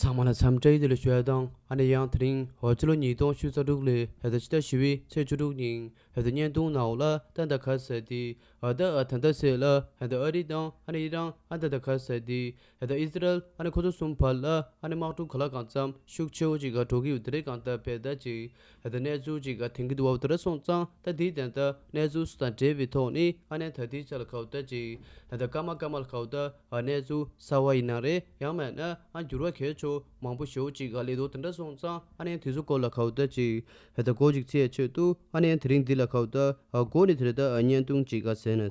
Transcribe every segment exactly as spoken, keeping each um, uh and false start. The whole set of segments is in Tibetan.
ཚང་མ་ལ་འཚམས་འདྲི་བདེ་ལེགས་ཞུ་ཡ་དང་། ཨ་ནི་ཡང་དེ་རིང་ཕྱི་ལོ་ཉིས་སྟོང་ཉི་ཤུ་རྩ་དྲུག་ལོའི་ཕྱི་ཟླ་བཞི་པའི་ཚེས་བཅུ་དྲུག་ཉིན་བརྙན་ཐུང་ནང་ལ་ད་ད་ག་ཟེར་དེ་ཨ་ད་ཨ་ད་ད་ཟེར་ལ་ཨ་ད་ཨ་རི་དང་ཨ་ནི་ཨི་རན་ཨ་ད་ད་ག་ཟེར་དེ་ཨ་ད་ཨི་ཟི་རལ་ཨ་ནི་ཁོ་ཚོ་གསུམ་བར་ལ་ཨ་ནི་དམག་འཁྲུག་ག་ལ་གང་འཚམ་ཤུགས་ཆེ་བོ་ཅིག་ག་འགྲོ་གི་ཡོད། དེ་རེད་གང་ལྟར་བས་ད་ཅིག་ཨ་ད་གནས་ཚུལ་ཅིག་ག་ཐོན་གི་འདུག་བ། དེ་ར་སོང་ཙང་ད་དེའི་དོན་དག་གནས་ཚུལ་སུ་དང་འབྲེལ་བའི་ཐོག་ནས་ཨ་ནི་ད་དེའི་ཆ་ལ་ག་བ་ད་ཅིག་ཨ་ད་སྐར་མ་སྐར་མ་ལ་ག་བ་ད། ཨ་གནས་ཚུལ་གསར་བ་ཡིན་ན་རེད། ཡང་མིན་ན་ཨ་འགྱུར་བ་གལ་ཆེ་མང་པོ་ཞེ་པོ་ཅིག་ག་སླེབས་འདུག་དེ་འདྲ་སོང་ཙང་ཨ་ནི་དེ་ཚོ་སྐོར་ལ་ག་བ་ད་ཅིག་ཨ་ད་གོ་ཅིག་ཚེས་ཆོད་འདུག་ཨ་ནི་དེ་རིང་འདི་ལ་ག་བ་ད་ཨ་གོ་ནི་དེ་རེད། ད་ཨ་བརྙན་ཐུང་ཅིག་ག་ཟེར་ན།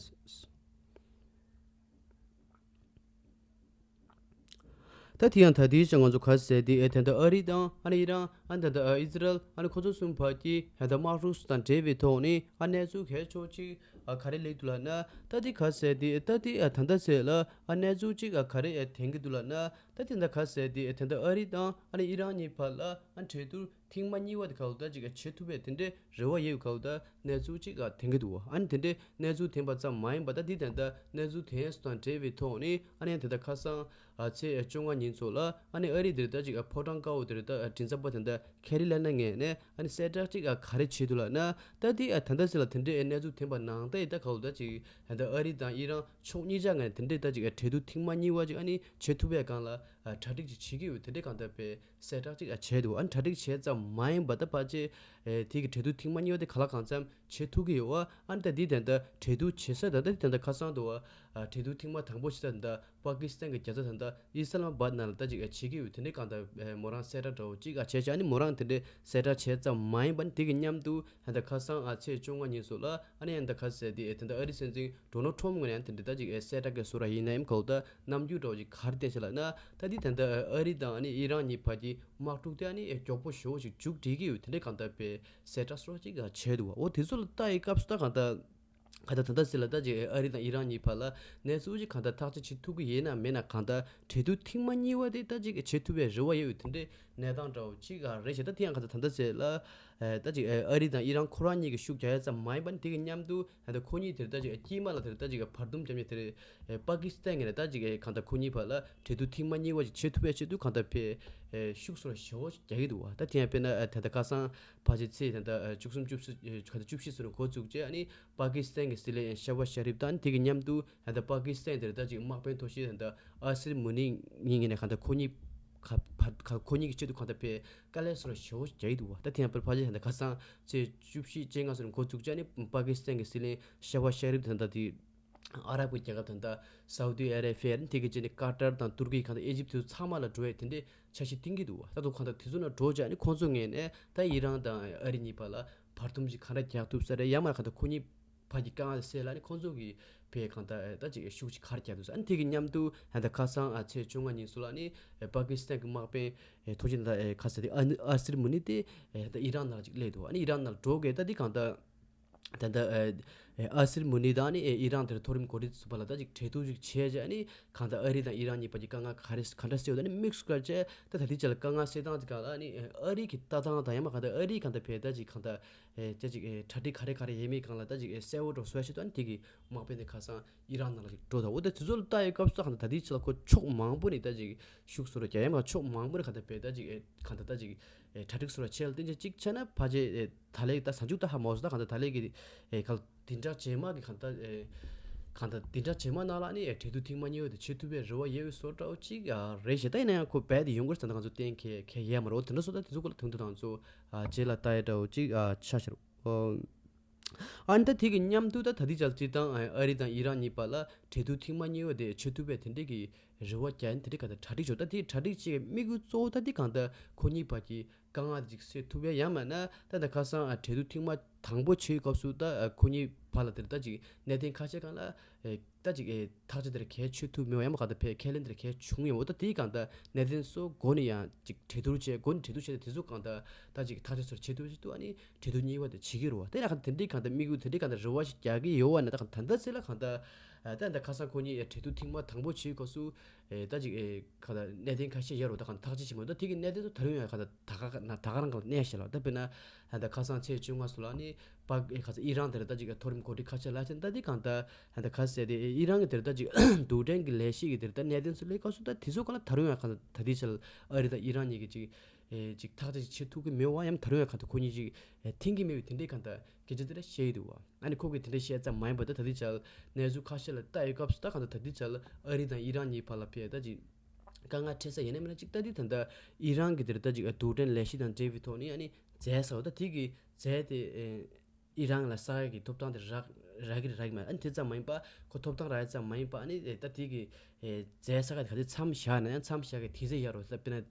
ད་དེ་ཡང་ད་དེའི་ཆ་ང་ཚོ་ག་ཟེར་དེ་ཨེ་དེ་འདྲ་ཨ་རི་དང་ཨ་ནི་ཨི་རན་ཨ་ནི་ད་ད་ཨི་ཟི་རལ་ཨ་ནི་ཁོ་ཚོ་གསུམ་བར་གྱི་ཨ་ད་དམག་འཁྲུག་དང་འབྲེལ་བའི་ཐོག་ནས་ཨ་གནས་ཚུལ་གལ་ཆེ་ཅིག་ཨ་ག་རེ་སླེབས་འདུག་ལབ་ན། ད་དེ་ག་ཟེར་དེ་ད་དེ་ཨ་ད་ད་ཟེར་ལ་ཨ་གནས་ཚུལ་ཅིག་ཨ་ག་རེ་ཨ་ཐོན་གི་འདུག་ལབ་ན། ད་དེ་འདྲ་ག་ཟེར་དེ་ཨ་དེ་འདྲ་ཨ་རི་དང་ཨ་ནི་ཨི་རན་གཉིས་བར་ལ་ཨ་གྲོས་བསྡུར་ཐེངས་མ་གཉིས་པ་དེ་ག་བ་ད་ཅིག་ཨ་བྱེད་ཐུབ་པའི་དེ་འདྲའི་རེ་བ་ཡོད་ག་བ་ད་གནས་ཚུལ་ཅིག་ཨ་ཐོན་གི་འདུག་ཨ་ནི་དེ་འདྲའི་གནས་ཚུལ་ཐོན་པ་ཙམ་མ་ཡིན་པ་ད་དེ་དེ་འདྲ་གནས་ཚུལ་ཐོན་སོང་དང་འབྲེལ་བའི་ཐོག་ནས་ཨ་ནི་དེ་འདྲ་ཁ་སང་ཨ་ཚེས་བཅོ་ལྔ་ཉིན་ཚོ་ལ་ཨ་ནི་ཨ་རི་དེ་ད་ཅིག་ཨ་ཕོ་བྲང་དཀར་པོ་དེ་ད་ཨ་མགྲིན་ཚབ་པ་དེ་འདྲ་ཁེ་རི་ལེམ་ངོས་ནས་ཨ་ནི་གསལ་བསྒྲགས་ཅིག་ཨ་ག་རེ་བྱེད་འདུག་ལབ་ན། ད་དེ་ཨ་ད་ད་ཟེར་ལ་དེ་འདྲའི་ཨ་གནས་ཚུལ་ཐོན་པ་ནང་ད་ཡི་ད་ག་བ་ད་ཅིག་ཨ་ད་ཨ་རི་དང་ཨི་རན་ཕྱོགས་གཉིས་ཆ་ངོས་ནས་དེ་འདྲའི་ད་ཅིག་ཨ་གྲོས་བསྡུར་ཐེངས་མ་གཉིས་པ་ཅིག་ཨ་ནི་བྱེད་ཐུབ་པའི་སྒང་ལ་ཨ་གྲ་སྒྲིག་ཅིག་བྱེད་ཀྱི་ཡོད། དེ་འདྲའི་གང་ལྟར་བས་གསལ་བསྒྲགས་ཅིག་ཨ་བྱས་འདུག་ཨ་ནི་གྲ་སྒྲིག་བྱས་ཙམ་མ་ཡིན་པ་ད་ཕལ་ཆེར་ཨེ་དེ་གི་གྲོས་བསྡུར་ཐེངས་མ་གཉིས་པ་དེ་ག་ལ་གང་འཚམ་བྱེད་ཐུབ་ཀྱི་ཡོད་བ། ཨ་ནི་ད་དེ་དེ་འདྲ་གྲོས་བསྡུར་བྱེད་ས་ད་ད་དེ་དེ་འདྲ་ཁ་སང་འདུག་བ། ཨ་གྲོས་བསྡུར་ཐེངས་མ་དང་པོ་བྱེད་ས་ད་ད་པ་ཀི་སི་ཐན་གྱི་རྒྱལ་ས་ད་ད་ཨི་སི་ལམ་བྷད་ནང་ལ་ད་ཅིག་ཨ་བྱེད་ཀྱི་ཡོད། དེ་འདྲའི་གང་ལྟར་ཨེ་མོ་རང་གསལ་བསྒྲགས་འདྲ་བོ་ཅིག་ཨ་བྱས་བྱས། ཨ་ནི་མོ་རང་དེ་འདྲའི་གསལ་བསྒྲགས་བྱས་ཙམ་མ་ཡིན་པ་ནི་དེ་གི་མཉམ་དུ་ཨ་ད་ཁ་སང་ཨ་ཚེས་བཅོ་ལྔ་ཉིན་སོགས་ལ་ཨ་ནི་ཨ་ད་ག་ཟེར་དེ་ཨེ་དེ་འདྲ་ཨ་རི་སྲིད་འཛིན་ཌོ་ནལ་ཊམ་ངོས་ནས་དེ་འདྲ་ད་ཅིག་ཨེ་གསལ་བསྒྲགས་ཀྱི་བཟོ་འདྲ་ཡིན་ན་ཡང་ག་བ་ད་རྣམ་འགྱུར་འདྲ་བོ་ཅིག་ག་རེ་བསྟན་ཤག་ལབ་ན། ད་འདི་ད་ལྟ་ཨ་རི་དང་ཨ་ནི་ཨི་རན་གཉིས་བར་གྱི་དམག་འཁྲུག་དེ་ཨ་ནི་ཨེ་མགྱོགས་པོ་ཞེ་པོ་ཞིག་མཇུག་སྒྲིལ་གྱི་ཡོད། དེ་འདྲའི་གང་ལྟར་པའི་གསལ་བསྒྲགས་སོགས་ཅིག་བྱས་འདུག་བ། འོ་དེ་ཚོ་ལ་ལྟ་ཡི་སྐབས་སུ་ད་གང་ལྟར་གང་ལྟར་ད་ལྟ་ཟེར་ལ་ད་ཅིག་ཨ་རི་དང་ཨི་རན་གཉིས་བར་ལ་གནས་ཚུལ་ཅིག་གང་ལྟར་ཐག་གཅོད་བྱེད་ཐུབ་ཀྱི་ཡིན་ན་མེད་ན། གང་ལྟར་གྲོས་བསྡུར་ཐེངས་མ་གཉིས་པ་དེ་ད་ཅིག་བྱེད་ཐུབ་པའི་རེ་བ་ཡོད་ཡོད་དེ་འདྲའི་གནས་སྟངས་འདྲ་བོ་ཅིག་རེད་ཤག་ད་དེ་ཡང་གང་ལྟར་ད་ལྟ་ཟེར་ལ་ཨེ་ད་ཅིག་ཨེ་ཨ་རི་དང་ཨི་རན་ཁོ་རང་གཉིས་ཀྱི་ཤུགས་རྒྱག་ཡ་ཙམ་མ་ཡིན་པ་ནི་དེ་གི་མཉམ་དུ་ད་ལྟ་ཁོ་གཉིས་དེར་ད་ཅིག་དཀྱིལ་མ་ལ་དེར་ད་ཅིག་བར་འདུམ་རྒྱབ་མཁན་དེར་ཨེ་པ་ཀི་སི་ཐན་ངོས་ནས་ད་ཅིག་ཨེ་གང་ལྟར་ཁོ་གཉིས་བར་ལ་གྲོས་བསྡུར་ཐེངས་མ་གཉིས་པ་ཅིག་བྱེད་ཐུབ་པའི་ཆེད་དུ་གང་ལྟར་ཕེ་ཨེ་ཤུགས་སོར་ཞེ་པོ་རྒྱག་གི་འདུག་བ། ད་དེ་ཡང་དཔེར་ན་ཨེ་ད་ལྟ་ཁ་སང་ཕལ་ཆེར་ཚེས་ད་ལྟ་ཨེ་བཅུ་གསུམ་བཅུ་བཞི་ཨེ་ག་ད་བཅུ་བཞི་ཚོ་ནས་འགོ་བཙུགས་རྗེས་ཨ་ནི་པ་ཀི་སི་ཐན་གྱི་སྲིད་བློན་ཤ་བ་ཤ་རིབ་དང་དེ་གི་མཉམ་དུ་ད་ལྟ་པ་ཀི་སི་ཐན་དེར་ད་ཅིག་དམག་དཔོན་ཐོག་ཤེས་ད་ལྟ་ཨ་སིར་མུ་ནི་ངོས་ནས་གང་ལྟར་ཁོ་གཉིས་ཁ་ཕར་ཁ་ཁོ་གཉིས་ཀྱི་ཆེད་དུ་གང་ལྟར་ཕེ་དཀའ་ལས་སོར་ཞེ་པོ་རྒྱག་གི་འདུག་བ། ད་དེ་ཡང་དཔེར་ཕལ་ཆེར་ད་ལྟ་ཁ་སང་ཚེས་བཅུ་བཞི་བཅོ་ལྔ་ཚོ་ནས་འགོ་བཙུགས་རྗེས་ནི་པ་ཀི་སི་ཐན་གྱི་སྲིད་བློན་ཤ་བ་ཤ་རིབ་ད་ལྟ་དེ་ཨ་རབ་ཀྱི་རྒྱལ་ཁབ་ད་ལྟ་སའུ་ཏི་ཨ་རེ་བྷི་ཡ་དེ་གི་རྗེས་ནི་ཀ་ཏར་དང་ཏུར་ཀི་གང་ལྟར་ཨེ་ཇིབ་དེ་ཚོ་ཚང་མ་ལ་འགྲོ་ཡས་དེ་འདྲའི་འཆར་གཞི་བཏིང་གི་འདུག་བ། ད་དུང་གང་ལྟར་དེ་ཚོ་ནང་འགྲོ་རྗེས་ནི་ཁོང་ཚོ་ངོས་ནས་ད་ཨི་རན་དང་ཨ་རི་གཉིས་བར་ལ་བར་འདུམ་ཅིག་གང་འདྲ་རྒྱག་ཐུབ་ས་རེད། ཡང་མ་གང་ལྟར་ཁོ་གཉིས་བར་གྱི་དཀའ་ངལ་སེལ་ལ་ནི་ཁོང་ཚོ་གིས་ཕེ་གང་ལྟར་ད་ཅིག་ཤུགས་ཅིག་ག་རེ་རྒྱག་འདུག་ཟེར། ཨ་ནི་དེ་གི་མཉམ་དུ་ད་ལྟ་ཁ་སང་ཨ་ཚེས་བཅོ་ལྔ་ཉིན་སོགས་ལ་ནི་པ་ཀི་སི་ཐན་གྱི་དམག་དཔོན་ཐོག་ཆེན་ད་ལྟ་ཁ་ས་དེ་ཨ་ཨ་སིར་མུ་ནི་དེ་ད་ལྟ་ཨི་རན་ནང་ལ་ཅིག་སླེབས་འདུག་ཨ་ནི་ཨི་རན་ནང་ལ་འགྲོ་གི་ད་འདི་གང་ལྟར་ད་ལྟ་ཨ་སིར་མུ་ནི་དང་ནི་ཨི་རན་དེར་མཐོ་རིམ་འགོ་ཁྲིད་ཚོ་བར་ལ་ད་ཅིག་གྲོས་བསྡུར་ཅིག་བྱས་རྗེས་ཨ་ནི་གང་ལྟར་ཨ་རི་དང་ཨི་རན་གཉིས་བར་གྱི་དཀའ་ངལ་ག་རེ་ག་འདྲ་སེལ་བ་ད་ནི་དམིགས་སུ་བཀར་བྱས་ད་ད་ལྟའི་ཆ་ལ་དཀའ་ངལ་སེལ་སྟངས་དེ་ག་ལ་ནི་ཨ་རི་གི་ལྟ་སྟངས་དང་ཡང་མ་གང་ལྟར་ཨ་རི་གང་ལྟར་བས་ད་ཅིག་གང་ལྟར། ཨེ་ཅེ་ཅིག་ཨེ་གྲ་སྒྲིག་ག་རེ་ག་རེ་ཡས་མེད་སྒང་ལ་ད་ཅིག་ཨེ་གསལ་བོ་འགྲོ་སོ་ཡ་ཆེད་དུ་ཨ་ནི་དེ་གི་དམག་དཔོན་དེ་ཁ་སང་ཨི་རན་ནང་ལ་ཅིག་འགྲོ་ད། འོ་ད་དེ་ཚོ་ལ་ལྟ་ཡི་སྐབས་སུ་གང་ལྟར་ད་ལྟའི་ཆ་ལ་ཁོ་ཕྱོགས་མང་པོ་ནས་ད་ཅིག་ཤུགས་སོ་ར་རྒྱ་ཡན་མ་ཕྱོགས་མང་པོ་ནས་གང་ལྟར་བས་ད་ཅིག་ཨེ་གང་ལྟར་ད་ཅིག་ཨེ་གྲ་སྒྲིག་སོ་ར་ཆེ་ལ་བརྟེན་ཅིག་ཅིག་ཆ་ན་ཕ་ཅེ་ཨེ་ད་ལེ་ད་ས་འཇུག་ད་ཧ་མ་སོ་ད་གང་ལྟར་ད་ལེ་གི་ཨེ་ག་ལ་དེ་འདྲ་རྗེས་མ་གི་གང་ལྟར་ཨེ་གང་ལྟར་དེ་འདྲ་རྗེས་མ་ནང་ལ་ནི་ཨེ་གྲོས་བསྡུར་ཐེངས་མ་གཉིས་པ་དེ་བྱེད་ཐུབ་པའི་རེ་བ་ཡོད་བཟོ་འདྲ་བོ་ཅིག་ཨ་རེད་ཞེ་ད་ཡིན་ན་ཡང་ཁོ་རྦད་དེ་ཡོང་གི་རེད་ཟེར་ན་ང་ཚོ་གཏན་འཁེལ་འཁེལ་ཡས་མ་རེད། འོ་དེ་འདྲ་སོ་ད་དེ་ཚོ་སྐོར་ལ་དོན་དུ་ང་ཚོ། ཨ་རྗེས་ལ་ལྟ་ཡ་འདྲ་བོ་ཅིག་ཨ་ཆགས་ཤར། ཨ་ནི་ད་དེ་གི་མཉམ་དུ་ད་ད་ལྟའི་ཆར་སྤྱིར་བཏང་ཨ་རི་དང་ཨི་རན་གཉིས་བར་ལ་གྲོས་བསྡུར་ཐེངས་མ་གཉིས་པ་དེ་བྱེད་ཐུབ་པའི་དེ་འདྲའི་གི་རེ་བ་རྒྱག་ཡ་དེ་འདྲའི་ག་ད་གྲ་སྒྲིག་བྱོས། ད་དེ་གྲ་སྒྲིག་བྱེད་དམིགས་ཡུལ་གཙོ་བོ་ད་དེ་གང་ལྟར་ཁོ་གཉིས་བར་གྱི་དཀའ་ངལ་དེ་ཅིག་སེལ་ཐུབ་ཡ་ཡང་མིན་ན་ད་ད་ཁ་སང་ཨ་གྲོས་བསྡུར་ཐེངས་མ་དང་པོ་བྱེད་སྐབས་སུ་ད་ཨ་ཁོ་གཉིས་བར་ལ་དེར་ད་ཅིག་གནད་དོན་ཁ་ཤས་སྒང་ལ་ཨེ། ད་ཅིག་ཨེ་ཐག་གཅོད་དེར་གལ་ཆེ་ཐུབ་མེད་པ་ཡང་མ་གང་ལྟར་ཕེ་ཁས་ལེན་དེར་གལ་བྱུང་ཡོད། འོ་ད་དེའི་སྒང་ད་གནད་དོན་སོགས་སྒོ་ནས་ཡང་ཅིག་གྲོས་བསྡུར་བྱས་སྒོ་ནས་གྲོས་བསྡུར་བྱས་ཏེ་དེ་ཚོ་གང་ལྟར་ད་ཅིག་ཐག་གཅོད་ཚུར་བྱེད་ཐུབ་ཅིག་ཏུ་ཨ་ནི་གྲོས་བསྡུར་གཉིས་པ་དེ་བྱེད་ཀྱི་རེད་བ། དེ་ཡང་གང་ལྟར་དེ་འདྲའི་གང་ལྟར་དམིགས་ཡུལ་དེ་འདྲའི་གང་ལྟར་རེ་བ་ཞིག་རྒྱག་གི་ཡོད་བ་ན་ད་གང་ད་ལྟ་ཚེ་ལ་གང་ལྟར་ ད་ད་ཁ་སང་ཁོ་གཉིས་གྲོས་བསྡུར་ཐེངས་མ་དང་པོ་བྱེད་སྐབས་སུ། ད་ཅིག་ག་ད་གནད་དོན་ཁ་ཤས་ཡོད་རེད། ད་ག་ཐག་གཅོད་བྱེད་མ་ད་དེ་གི་གནད་དོན་ཚོ་ད་རུང་ཡང་ག་ད་ད་ག་ན་ད་ག་རང་ག་ལ་གནས་ཤག་ལ། ད་དཔེར་ན་ད་ཁ་སང་ཚེས་བཅོ་ལྔ་སོ་ལ་ནི་པ་ག་ད་ཨི་རན་དེར་ད་ཅིག་མཐོ་རིམ་འགོ་ཁྲིད་ཁ་ཤས་ལ་ཅན་ད་དེ་གང་ད་ད་ག་ཟེར་དེ་ཨི་རན་གི་དེར་ད་ཅིག་རྡུལ་ཕྲན་གི་ལས་གཞི་གི་དེར་ད་གནད་དོན་ཚོ་ལས་སྐབས་སུ་ད་དེ་ཚོ་ག་ལ་ད་རུང་ཡང་ག་ད་དེ་ཆ་ལ་ཨ་རི་ད་ཨི་རན་གཉིས་གི་ཅིག་ཨེ་ཅིག་ཐག་གཅོད་ཅིག་བྱེད་ཐུབ་ཀྱི་མེད་པ་ཡང་ད་རུང་ཡང་གང་ལྟར་ཁོ་གཉིས་ཅིག་ཨེ་མཐུན་གྱི་མེད་པའི་དེ་འདྲའི་གང་ལྟར་སྐད་ཆ་དེ་འདྲ་བཤད་ཡི་འདུག་བ། ཨ་ནི་ཁོ་གིས་དེ་འདྲ་བཤད་ཙམ་མ་ཡིན་པ་ད་ད་ལྟའི་ཆར་གནས་ཚུལ་ཁ་ཤས་ལ་ལྟ་ཡི་སྐབས་སུ་ད་གང་ལྟར་ད་ལྟའི་ཆར་ཨ་རི་དང་ཨི་རན་གཉིས་བར་ལ་ཕེ་ད་ཅིག་དཀའ་ངལ་འཕྲད་ས་ཡིན་ན་མིན་ན་ཅིག་ད་ལྟའི་ད་ལྟ་ཨི་རན་གྱི་དེ་རེད་ད་ཅིག་རྡུལ་ཕྲན་ལས་གཞི་དང་འབྲེལ་བའི་ཐོག་ནས་ཨ་ནི་རྫས་ཟེར་བ་ད་དེ་གི་རྫས་དེ་ཨེ་ཨི་རན་ལ་ས་ཡ་གི་ཐོབ་ཐང་དེ་རག་རག་གི་རེད་རག་གི་མ་རེད། ཨ་ནི་དེ་ཙམ་མ་ཡིན་པ་ཁོ་ཐོབ་ཐང་རག་ཡ་ཙམ་མ་ཡིན་པ་ཨ་ནི་ཨེ་ད་དེ་གི་ཨེ་རྫས་ས་ཁ་ག་དེ་མཚམས་བཞག་ན་ཡང་མཚམས་བཞག་གི་དུས་ཚོད་ཡར་རོ་ད་དཔེར་ན་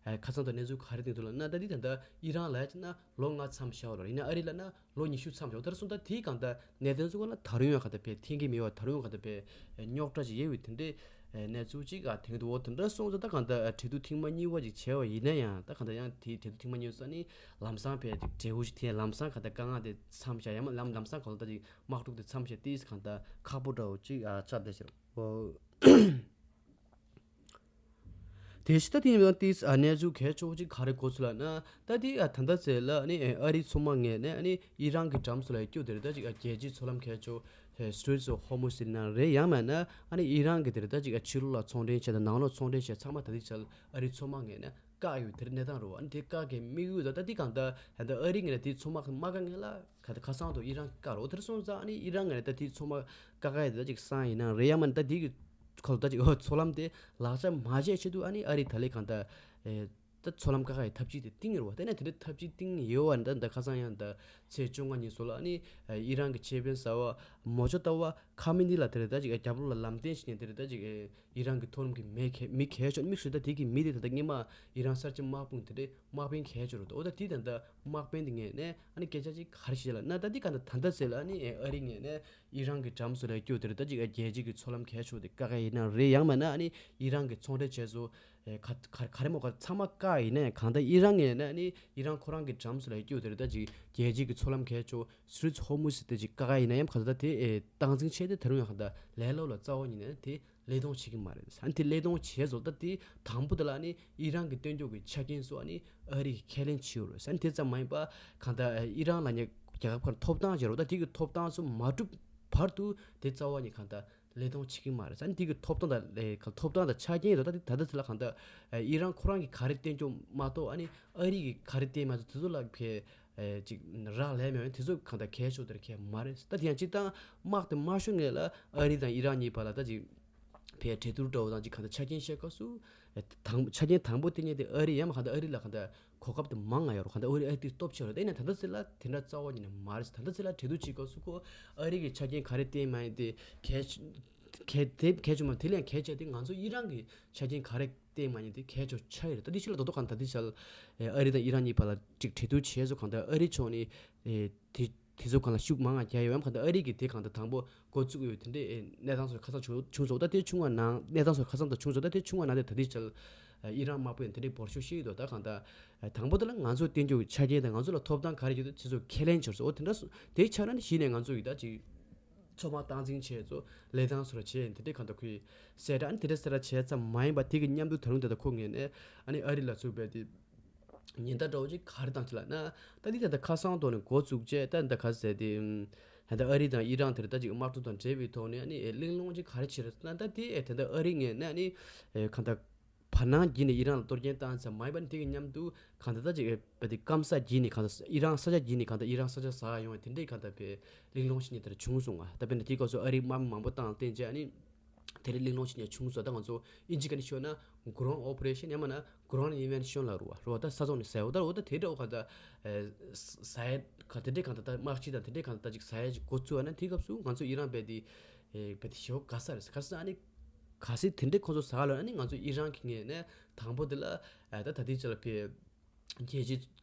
ཨེ་ཁ་སང་དང་གནས་ཚུལ་ག་རེ་སྟེང་དུ་ལ་ན་ད་དེ་ད་ལྟ་ཨི་རན་ལ་ཡ་ཅིག་ན་ལོ་ལྔ་མཚམས་བཞག་རོ་ཡིན་ན་ཨ་རི་ལ་ན་ལོ་ཉི་ཤུ་མཚམས་བཞག་ད་རེ་སོང་ད་དེའི་གང་ལྟར་གནད་དོན་ཚོ་ག་ལ་ད་རུང་ཡང་གང་ལྟར་ཕེ་འཐེན་གྱི་མེད་པ་ད་རུང་ཡང་གང་ལྟར་ཕེ་རྙོག་དྲ་ཅིག་ཡོད་པའི་དེ་འདྲའི་གནས་ཚུལ་ཅིག་ཨ་དེང་དུ་འོ་དེ་འདྲ་སོང་ཙང་ད་གང་ལྟར་གྲོས་བསྡུར་ཐེངས་མ་གཉིས་པ་ཅིག་བྱས་པ་ཡིན་ན་ཡང་ད་གང་ལྟར་ཡང་དེའི་གྲོས་བསྡུར་ཐེངས་མ་གཉིས་པ་ནི་ལམ་སང་ཕེ་ཅིག་འབྲས་བུ་ཅིག་ཐོན་ལམ་སང་གང་ལྟར་དཀའ་ངལ་དེ་མཚམས་བཞག་ཡང་ལམ་ལམ་སང་གང་ལྟར་ཅིག་དམག་འཁྲུག་དེ་མཚམས་བཞག་དེས་གང་ལྟར་ཁག་པོ་འདྲ་བོ་ཅིག་ཨ་ཆགས་བསྡད་ཤག་འོ། དེ་ཕྱི་ད་དེ་ཡིན་པ་དེ་གནས་ཚུལ་གལ་ཆེ་བོ་ཅིག་ག་རེ་གོ་ཚུལ་ལ་ན་ད་དེ་ཨ་ད་ལྟ་ཚེ་ལ་ནི་ཨ་རིའི་མཚོ་དམག་ངོས་ནས་ནི་ཨི་རན་གྱི་འགྲམ་སུ་ལ་སྐྱོད་དེ་རེད་ད་ཅིག་རྒྱལ་སྤྱིའི་མཚོ་ལམ་གལ་ཆེ་བོ་Straits of Hormuz ཟེར་ན་རེད་ཡང་མིན་ན་ཨ་ནི་ཨི་རན་གྱི་དེ་རེད་ད་ཅིག་ཕྱི་ལོགས་ལ་ཚོང་འབྲེལ་བྱས་དང་ནང་ལོགས་ཚོང་འབྲེལ་བྱས་ཚང་མ་ད་དེ་ཆ་ལ་ཨ་རིའི་མཚོ་དམག་ངོས་ནས་བཀག་ཡོད་དེ་རེད་གནས་སྟངས་རེད་བ། ཨ་ནི་དེ་བཀག་གི་དམིགས་ཡུལ་ད་ད་དེ་གང་ལྟར་ད་ལྟ་ཨ་རི་ངོས་ནས་དེ་མཚོ་དམག་མ་བཀག་ངེས་ལ་ག་ད་ཁ་སང་དུ་ཨི་རན་གྱིས་བཀག་རོགས་དེར་སོང་ཙང་ཨ་ནི་ཨི་རན་ངོས་ནས་ད་དེ་མཚོ་དམག་བཀག་ག་ཡ་དེ་ད་ཅིག་སང་ཡིན་ན་རེད་ཡང་མིན་ན་ད་དེ་གི་ཁོ་ལ་ད་ཅིག་ཨོ་མཚོ་ལམ་དེ་ལག་ཆ་མ་བྱས་ཆེད་དུ་ཨ་ནི་ཨ་རི་ད་ལས་གང་ལྟར་ཨེ་ད་མཚོ་ལམ་བཀག་ག་ཡ་ཐབས་ཇུས་དེ་བཏིང་ཡོད་རེད་བ། དེ་ནས་དེ་འདྲའི་ཐབས་ཇུས་བཏིང་ཡོད་བ་ད་ད་ཁ་སང་ཡང་ད་ཚེས་བཅོ་ལྔ་ཉིན་སོ་ལ་ཨ་ནི་ཨེ་ཨི་རན་གྱི་ཆེས་དཔོན་གསར་བ་མོ་ཇོ་ཏ་བ་ཁ་མི་ནི་ལ་དེ་རེད་ད་ཅིག་ཨེ་རྒྱབ་ལོགས་ལ་ལམ་སྟོན་བྱས་ནས་དེ་རེད་ད་ཅིག་ཨེ་ཨི་རན་གྱི་མཐོ་རིམ་གྱི་མི་གལ་མི་གལ་ཆེ་དམིགས་སུ་ད་དེ་གི་མི་དེ་ད་ལྟ་སྔོན་མ་ཨི་རན་གསར་བརྗེ་དམག་དཔུང་དེ་འདྲའི་དམག་དཔོན་གལ་ཆེ་རུ་འདུག་འོ་ད་དེ་ད་ལྟ་དམག་དཔོན་དེ་ངོས་ནས་ཨ་ནི་སྐད་ཆ་ཅིག་ག་རེ་བཤད་ལ་ན་ད་དེ་ག་ད་ད་ལྟ་ཟེར་ལ་ཨ་ནི་ཨ་རི་ངོས་ནས་ཨི་རན་གྱི་འགྲམ་སུ་ལ་སྐྱོད་དེ་རེད་ད་ཅིག་རྒྱལ་སྤྱི་གི་མཚོ་ལམ་གལ་ཆེ་དེ་བཀག་ག་ཡིན་ན་རེད་ཡང་མིན་ན་ཨ་ནི་ཨི་རན་གྱི་ཚོང་འབྲེལ་བྱས་སོ་ག་ག་ག་རེ་མོ་ག་ཚང་མ་བཀག་ཡིན་ན་ཡང་གང་ད་ཨི་རན་ངོས་ནས་ཨ་ནི་ཨི་རན་ཁོ་རང་གི་འགྲམ་སུ་ལ་སྐྱོད་དེ་རེད་ད་ཅིག་རྒྱལ་སྤྱི་གི་མཚོ་ལམ་གལ་ཆེ་Straits of Hormuz དེ་ཅིག་བཀག་ག་ཡིན་ན་ཡང་ག་ད་དེ་སྟངས་འཛིན་བྱས་ཏེ་ད་རུང་ཡང་ག་ད་ལས་སླ་པོ་ལ་རྩ་བ་ཉིད་ནས་དེ་ལས་དོན་བྱེད་ཀྱི་མ་རེད། ཨ་ནི་དེ་ལས་དོན་བྱས་སོང་ད་དེ་དང་པོ་དེ་ལ་ནི་ཨི་རན་གྱི་སྟོན་རྒྱུ་གི་ཆ་རྐྱེན་སོགས་ནི་ཨ་རི་གིས་ཁས་ལེན་བྱས་ཡོད་རེད། ཨ་ནི་དེ་ཙམ་མ་ཡིན་པ་གང་ལྟར་ཨི་རན་ལ་ནི་རྒྱལ་ཁབ་ཁག་ཐོབ་ཐང་བྱས་རོགས་ད་དེ་གི་ཐོབ་ཐང་སོགས་མ་གྲུབ་བར་དུ་དེ་རྩ་བ་ནས་གང་ལྟར་ལས་དོན་བྱེད་ཀྱི་མ་རེད། ཨ་ནི་དེ་གི་ཐོབ་ཐང་དང་ལས་ཐོབ་ཐང་དང་ཆ་རྐྱེན་ཡོད་ད་དེ་ད་ལྟ་དེ་ལ་གང་ལྟར་ཨི་རན་ཁོ་རང་གིས་ག་རེ་བསྟན་རྒྱུ་མ་གཏོགས་ཨ་ནི་ཨ་རི་གིས་ག་རེ་བསྟན་མ་གཏོགས་དེ་ཚོ་ལ་ཕལ་ཨེ་ཅིག་རག་ལས་མེད་པ་དེ་ཚོ་གང་ལྟར་གལ་ཆེ་དེར་གལ་མ་རེད། ད་དེ་ཡང་སྤྱིར་བཏང་དམག་དེ་མ་ཤོར་སྔོན་ལ་ཨ་རི་དང་ཨི་རན་གཉིས་བར་ལ་ད་ཅིག་ཕལ་གྲོས་བསྡུར་འདྲ་བོ་དང་ཅིག་གང་ལྟར་ཆ་རྐྱེན་བཤད་སྐབས་སུ་ཨེ་དང་ཆ་རྐྱེན་དང་པོ་དེ་ཉིད་དེ་ཨ་རི་ཡང་མ་གང་ལྟར་ཨ་རི་ལ་གང་ལྟར་གོ་སྐབས་དེ་མང་ང་ཡོད་རེད། གང་ལྟར་ཨ་རི་ཨ་རི་དེ་སྟོབས་ཆེ་རེད། ད་ཡིན་ན་ད་ལྟ་ཟེར་ལ་དེ་འདྲ་རྩ་བ་ཉིད་ནས་མ་རེད། ད་ལྟ་ཟེར་ལ་གྲོས་བསྡུར་བྱེད་སྐབས་སུ་ཁོ་ཨ་རི་གི་ཆ་རྐྱེན་ག་རེ་བསྟན་མ་ཡིན་དེ་གལ་གལ་དེ་གལ་ཆེ་མ་དེ་ལས་གལ་ཆེ་དེ་ང་ཚོ་ཨི་རན་གི་ཆ་རྐྱེན་ག་རེ་བསྟན་མ་ཡིན་དེ་གལ་ཆེ་ཆགས་ཡོད་རེད། ད་དེ་ཕྱི་ལ་རྡོག་རྡོག་གང་ལྟར་དེ་ཆ་ལ་ཨ་རི་དང་ཨི་རན་གཉིས་བར་ལ་ཅིག་གྲོས་བསྡུར་བྱས་སོ་གང་ལྟར་ཨ་རི་ཕྱོགས་ནས་དེ་དེ་ཚོ་གང་ལ་ཤུགས་མང་ང་རྒྱག་ཡོད་ཡམ་གང་ལྟར་ཨ་རི་གི་དེ་གང་ལྟར་དང་པོ་འགོ་བཙུགས་ཡོད་དེ་འདྲའི་གནས་སྟངས་སོགས་ཁ་སང་བྱུང་བྱུང་སོང་། ད་དེ་བྱུང་བ་ནང་གནས་སྟངས་སོགས་ཁ་སང་ད་བྱུང་སོང་། ད་དེ་བྱུང་བ་ནང་དེ་ད་དེ་ཆ་ལ་ཨི་རན་དམག་དཔོན་དེ་འདྲའི་འབོར་ཤོག་བཤད་ཡོད་དོ། ད་གང་ལྟར་དང་པོ་དེ་ལ་ང་ཚོ་བསྟན་རྒྱུ་གི་ཆ་རྐྱེན་དང་ང་ཚོ་ལ་ཐོབ་ཐང་ག་རེ་ཡོད་དེ་ཚོ་ཁས་ལེན་བྱས་སོང་། འོ་དེ་འདྲ་སོང་། དེའི་ཆ་ལ་ནི་གཞི་ནས་ང་ཚོ་ཡི་ད་ཅིག་ཚོགས་མ་སྟངས་འཛིན་བྱས་ཚོ་ལས་སྟངས་སོགས་བྱས་དེ་འདྲའི་གང་ལྟར་ཁོས་གསལ་བསྒྲགས་ཨ་ནི་དེ་འདྲ་གསལ་བསྒྲགས་བྱས་ཙམ་མ་ཡིན་པ་དེ་གི་མཉམ་དུ་ད་རུང་དེ་ལྟར་ཁོ་ངོས་ནས་ཨ་ནི་ཨ་རི་ལ་ཚུགས་པའི་དེ་ཉེན་བརྡ་འདྲ་བོ་ཅིག་ག་རེ་བཏང་ཅི་ལབ་ན། ད་འདི་ད་ལྟ་ཁ་སང་ཐོག་ནས་འགོ་བཙུགས་བྱས་ད་ད་ག་ཟེར་དེ་ད་ལྟ་ཨ་རི་དང་ཨི་རན་དེར་ད་ཅིག་དམག་འཁྲུག་དང་འབྲེལ་བའི་ཐོག་ནས་ཨ་ནི་གླེང་སློང་ཅིག་ག་རེ་བྱས་རེད་ཟེར་ན། ད་དེ་ད་ལྟ་ཨ་རི་ངོས་ནས་ཨ་ནི་གང་ལྟར་བར་སྣང་བརྒྱུད་ནས་ཨི་རན་ལ་གཏོར་སྐྱོན་བཏང་ཙམ་མ་ཡིན་པ་ནི་དེ་གི་མཉམ་དུ་གང་ལྟར་ད་ཅིག་བ་དེ་སྐམ་ས་བརྒྱུད་ནས་གང་ལྟར་ཨི་རན་ས་ཆ་བརྒྱུད་ནས་གང་ལྟར་ཨི་རན་ས་ཆ་ཟ་ཡོང་བའི་དེ་འདྲའི་གང་ལྟར་བའི་གླེང་སློང་ཞིག་ནས་དེར་བྱུང་སོང་ང་། ད་དཔེར་ན་དེའི་སྐབས་སུ་ཨ་རིའི་དམག་མི་མང་པོ་བཏང་བསྟན་བྱས་ཨ་ནི་དེ་རིང་གླེང་སློང་ཞིག་ནས་བྱུང་སོང་། ད་ང་ཚོ་ཨིན་ཇི་སྐད་ནས་ཤོད་ན་ground operation ཡང་མིན་ན་ground invasion ལབ་རེད་བ། རེད་བ། ད་ས་ཐོག་ནས་ཟ་ཡ་འོ་ད་འོ་ད་དེ་འདྲ་འོ་ག་ད་ཟ་ཡ་ག་དེ་འདྲའི་གང་ད་ད་དམག་སྤྱི་དང་དེ་འདྲའི་གང་ད་ད་ཅིག་ཟ་ཡ་ཅིག་འགོ་བཙུགས་ཨ་ན་དེའི་སྐབས་སུ་ང་ཚོ་ཨི་རན་བས་དེ་བས་དེ་ཞེ་པོ་དགའ་ས་རེད། ག་ས་ཨ་ནི་ག་སྲིད་དེ་འདྲའི་ཁོང་ཚོ་ཟ་ག་ལ་ཨ་ནི་ང་ཚོ་ཨི་རན་གི་ངོས་ནས་དང་པོ་དེ་ལ་ད་ད་དེ་ཅི་ལ་བས་རྒྱལ་སྤྱིའི་